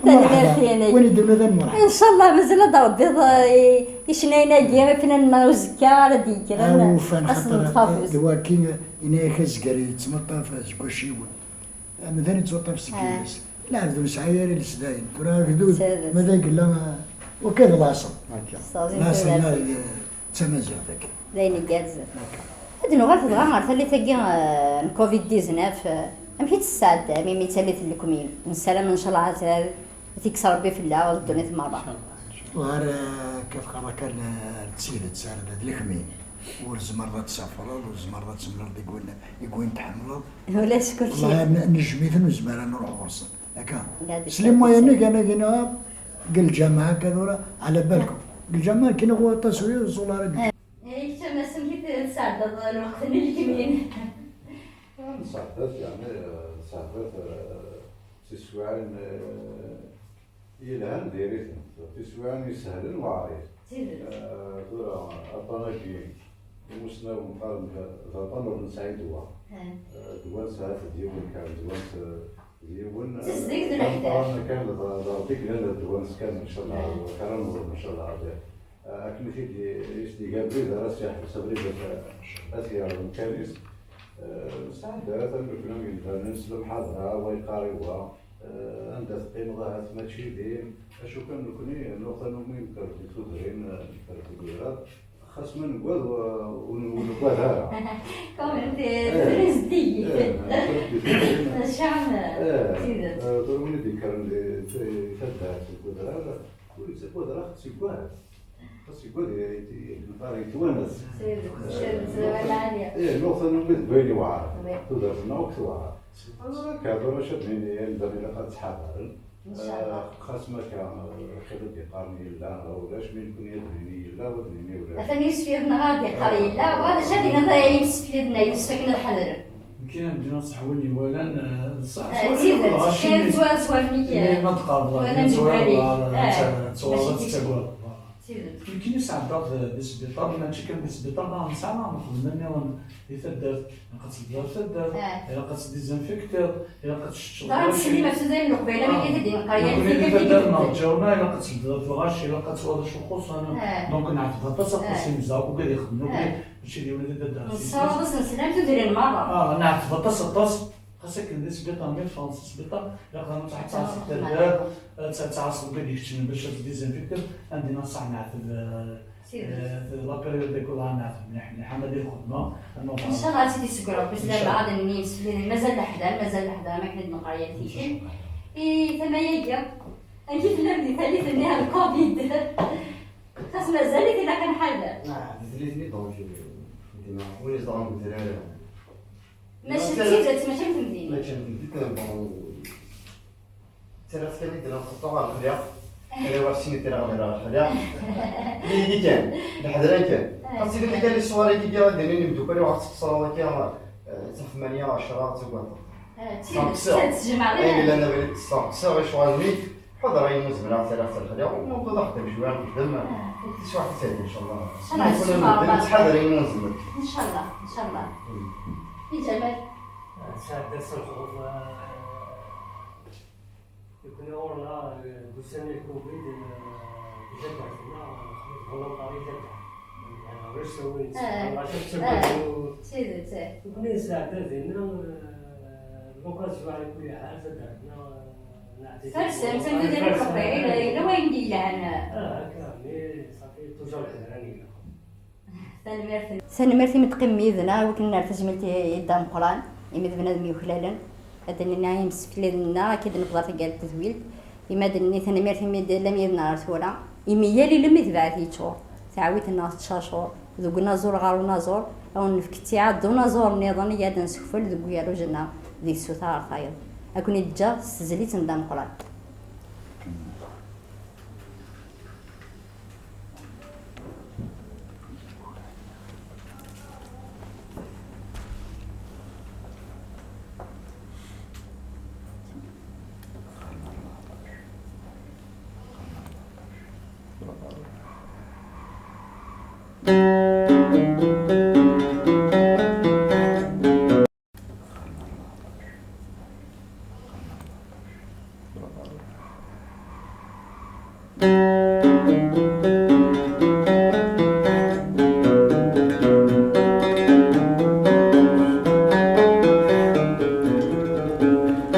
Tanemmirt-inek. Win i d-ula d anemreḥ. Inchallah, mazal ad d-rebbiḍ, eh, i, icennayen-agi, ifnan-nneɣ uzekka ara d-yekkren. Awufan, xaṭer d waki, ini-ak azger yettmeṭṭaf seg wacciwen. Amdan yettwaṭṭaf seg yiles. Lɛebd ur nesɛi ara iles dayen. Tura agdud, ma d agella, waka d laṣel. Akka. Laṣel-nneɣ d tamaziɣt akka. D ayen igerrzen. Akka. Ad nuɣal dɣa ɣer tallit-agi, eh, n covid dix-neuf, eh, amek i tt-tesɛeddam imi d tallit n lekmim? Nessaram, ncallah, ad, ad t-ikkes Rebbi fell-aɣ d ddunit merra. Ɣer, eh, akka teqqar akka, eh, d tidet, ar d lekmim. Ur tzemreḍ ad tesafreḍ, ur tzemreḍ ad temleḍ deg win, deg win tḥemmleḍ. Ulac kulci. Wallahi, n-, nejjem-iten, ur nezmir ad nruḥ ɣur-sen. Akka. S les moyens-nni kan, akka, deg lǧameɛ akka tura, ɛla balkum. Deg lǧameɛ kan, ɣur aṭas ur yeẓẓul ara deg. Eh, kečč a Mass, amek i tesɛeddaḍ lweqt-nni n lekmim? Nesɛedda-t, yeɛni, nesɛedda-t, eh, tiswiɛin, eh, yelhan diri-tent. Tiswiɛin yeshlen weɛrif. D tidet. Eh, tura, aṭṭan-agi, imusnawen qqaren d aṭṭan ur nesɛi ddwa. Eh, ddwa nesɛa-t d yiwen kan, ddwa s-, d yiwen. Tezdeg d leḥder. Qqaren kan d, d Ṛebbi i yellan d ddwa-nnes kan, ncallah, eh, kra n wur, ncallah, Ṛebbi. Eh, akken i t-id-, i s-d-iga abrid ara s-yeḥbes abrid ad, ad t-yerr umkan-is. Eh, nesɛedda-t am nekni am yemdanen s lemḥadra, wa yeqqar i wa. Eh, anda teqqimeḍ ahat mačči din, acu kan nekni nuɣ tanumi nekker di tudrin, eh, nekker di udrar, xas ma neggad, eh, ur n-, ur neggad ara. Comme des, eh, des, eh, nekker di tudrin. Maca, eh, eh, d tidet. Eh, tura win i d-yekkren di, di taddart deg udrar, ur yettaggad ara, xas yeggad. Xas yeggad, yettwanas. Eh, nuɣ tanumi deg wayen iweɛren. Tudert-nneɣ akk tewɛer. Akka, tura acu ad nini, anda ilaq ad ttḥadaren. Ncallah. Eh, xas ma akka, eh, kra d-yeqqaren yella, ulac, mi nekni ad nini yella, ad nini ulac. Atan yusef yid-neɣ ad yeqqar yella, wa d acu ad iniḍ i yimsefliden-a, yusef akken ad ḥadren. Nekk ad d-iniɣ ṣṣeḥ win iwalan, eh, ṣṣeḥ, eh, d tidet, kra ttwar, ttwar nekk, eh, ma d-tqableḍ, wala ttwar, ttwar, eh, ttwar, mačči d tidet. Tidet. Nekkini sɛeddaɣ-t di sbiṭar, mačči kan di sbiṭar, neɣ nesɛa, neɣ nexdem nniḍen di taddart, ilaq ad tebded taddart, ah, ilaq ad tdizinfiktiḍ, ilaq ad teččeḍ. Ẓran lḥaci. Slim ɣef tudrin n Leqbayel, ah, amek i d-yenqer yal nekkni tikkelt di taddart, neɣ ǧǧawna, ilaq ad tebded lɣaci, ilaq ad twaliḍ acu xuṣṣen. Ah. Donc, neɛteb aṭas, aṭas, ah, imezdaɣ, ugad ixedmen, ugad, ah, mačči d yiwen i d taddart. Nessawaḍ ad s-neslam tudrin merra. Ah, neɛteb aṭas, aṭas. Xas akken di sbiṭar, mi teffɣeḍ si sbiṭar, ilaq ad tɛasseḍ taddart, ad tɛasseḍ wid ikeččmen bac ad tdizinfiktiḍ, anda i neṣṣaḥ neɛteb, eh, eh, la période de Covid neɛteb mliḥ, mliḥ, ama di lxedma, ama berra. Ncallah ad tt-id-isegger Rebbi s lama, ad nini yimsefliden, mazal leḥder, mazal leḥder, am akken i d-neqqar yal tikkelt. I tama-agi, amek i tellam di tallit-nni ar Covid? Xas mazal-it ilaq ad nḥader. Ah, di tallit-nni, donc, euh, dima, win izedɣen deg udrar, mačči d tidet, mačči am temdinin. Mačči am temdinin, bon, ttaraɣ kan i d-nxeṭṭu ɣer lexliq, ala ur ssinen ttaraɣ ɣer lexliq. Yid-i kan, leḥder kan. Xas iban kan les soirées-agi, ad d-inin imeddukal, ur ɣ-tettqeṣṣreḍ akka, eh, ttaf tmanya, ɛecra, ad tagadeḍ. Eh, d tidet, ttjemɛeḍ. Ayen yellan abrid, ttesseɣ lecɣal-nni. Ḥader ayen ur zemreɣ ad t-rreɣ s lexla, u newweḍ axeddam cwiya nexdem, ah, u taswiɛt ad tɛeddi, ncallah. Ncallah, ncallah. Nettḥader ayen ur nzemmer. Ncallah, ncallah. Mm. I Ǧamal? Ah, sɛeddaɣ s lxuf, ah, nekni ɣur-neɣ, ah, deg ussan n lcovid, ah, deg taddart-nneɣ, ah, nexdem volontaire i taddart. Yeɛni, ulac tawil, ah, ttagadeɣ, ah, d tidet, ah. Nekni nesɛedda dinna, ah, l'occasion, ɛla kulli ḥal, taddart-nneɣ, ah, Tarsem, tarsem tudrin n Leqbayel, yella wayen d-yelhan. Ah, akka, mais ça fait toujours lḥedran yella. Tanemmirt. Tanemmirt imi d-teqqimem yid-neɣ, i wakken ad nerr tazmilt i, i Dda Meqqran, imi d bnadem yuklalen. Ad d-nini i yimsefliden-nneɣ, akka i d-nebder taggara n tedwilt. Imi ad d-nini tanemmirt imi d-tellam yid-neɣ ar tura. Imi yal ilem i tebɛet yeččur. Taɛwit-nneɣ tettcacur. Deg unaẓur ɣer unaẓur, ad wen-nefk ttiɛad d unaẓur nniḍen i ad nsekfel deg ugerruj-nneɣ di tsuta ɣer tayeḍ. Ad ken-id-ǧǧeɣ s tezlit n Dda Meqqran.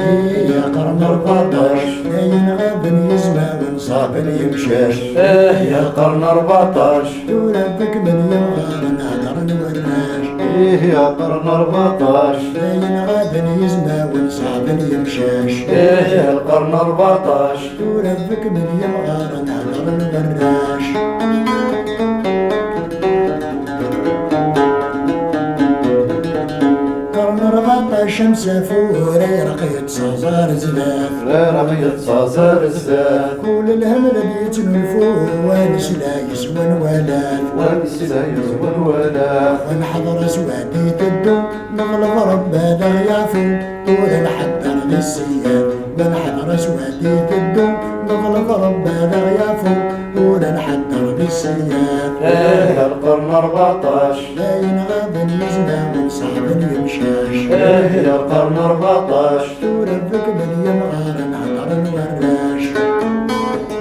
Ih, ya qarn rbaṭac, ayen ɣaben yizmawen, ṣaben yemcac. Ih, ya qarn rbaṭac, tura bekkmen yemɣaren, hedren warrac. Ih, ya qarn rbaṭac, ayen ɣaben yizmawen, ṣaben yemcac. Ih, ya qarn rbaṭac, tura bekkmen yemɣaren, hedren warrac. Qarn rbaṭac amsafu, ur ireq yettaẓ ar zdat. Ur ireq yettaẓ ar zdat. Kul lhemlem yettnulfu, wa nesla yes-wen walat. Wa nesla yes-wen walat. Wa nḥeḍr aswad iteddu, neḍleb Rebbi ad aɣ-yeɛfu. Tura nḥedder di ssiyat, wa nḥeḍr aswad iteddu, neḍleb Rebbi ad aɣ-yeɛfu. Tura nḥedder di ssiyat. Ih, lqern rbeɛṭac. D ayen ɣaben yezna, ṣeḥben yemcac. Ih, lqern rbeɛṭac.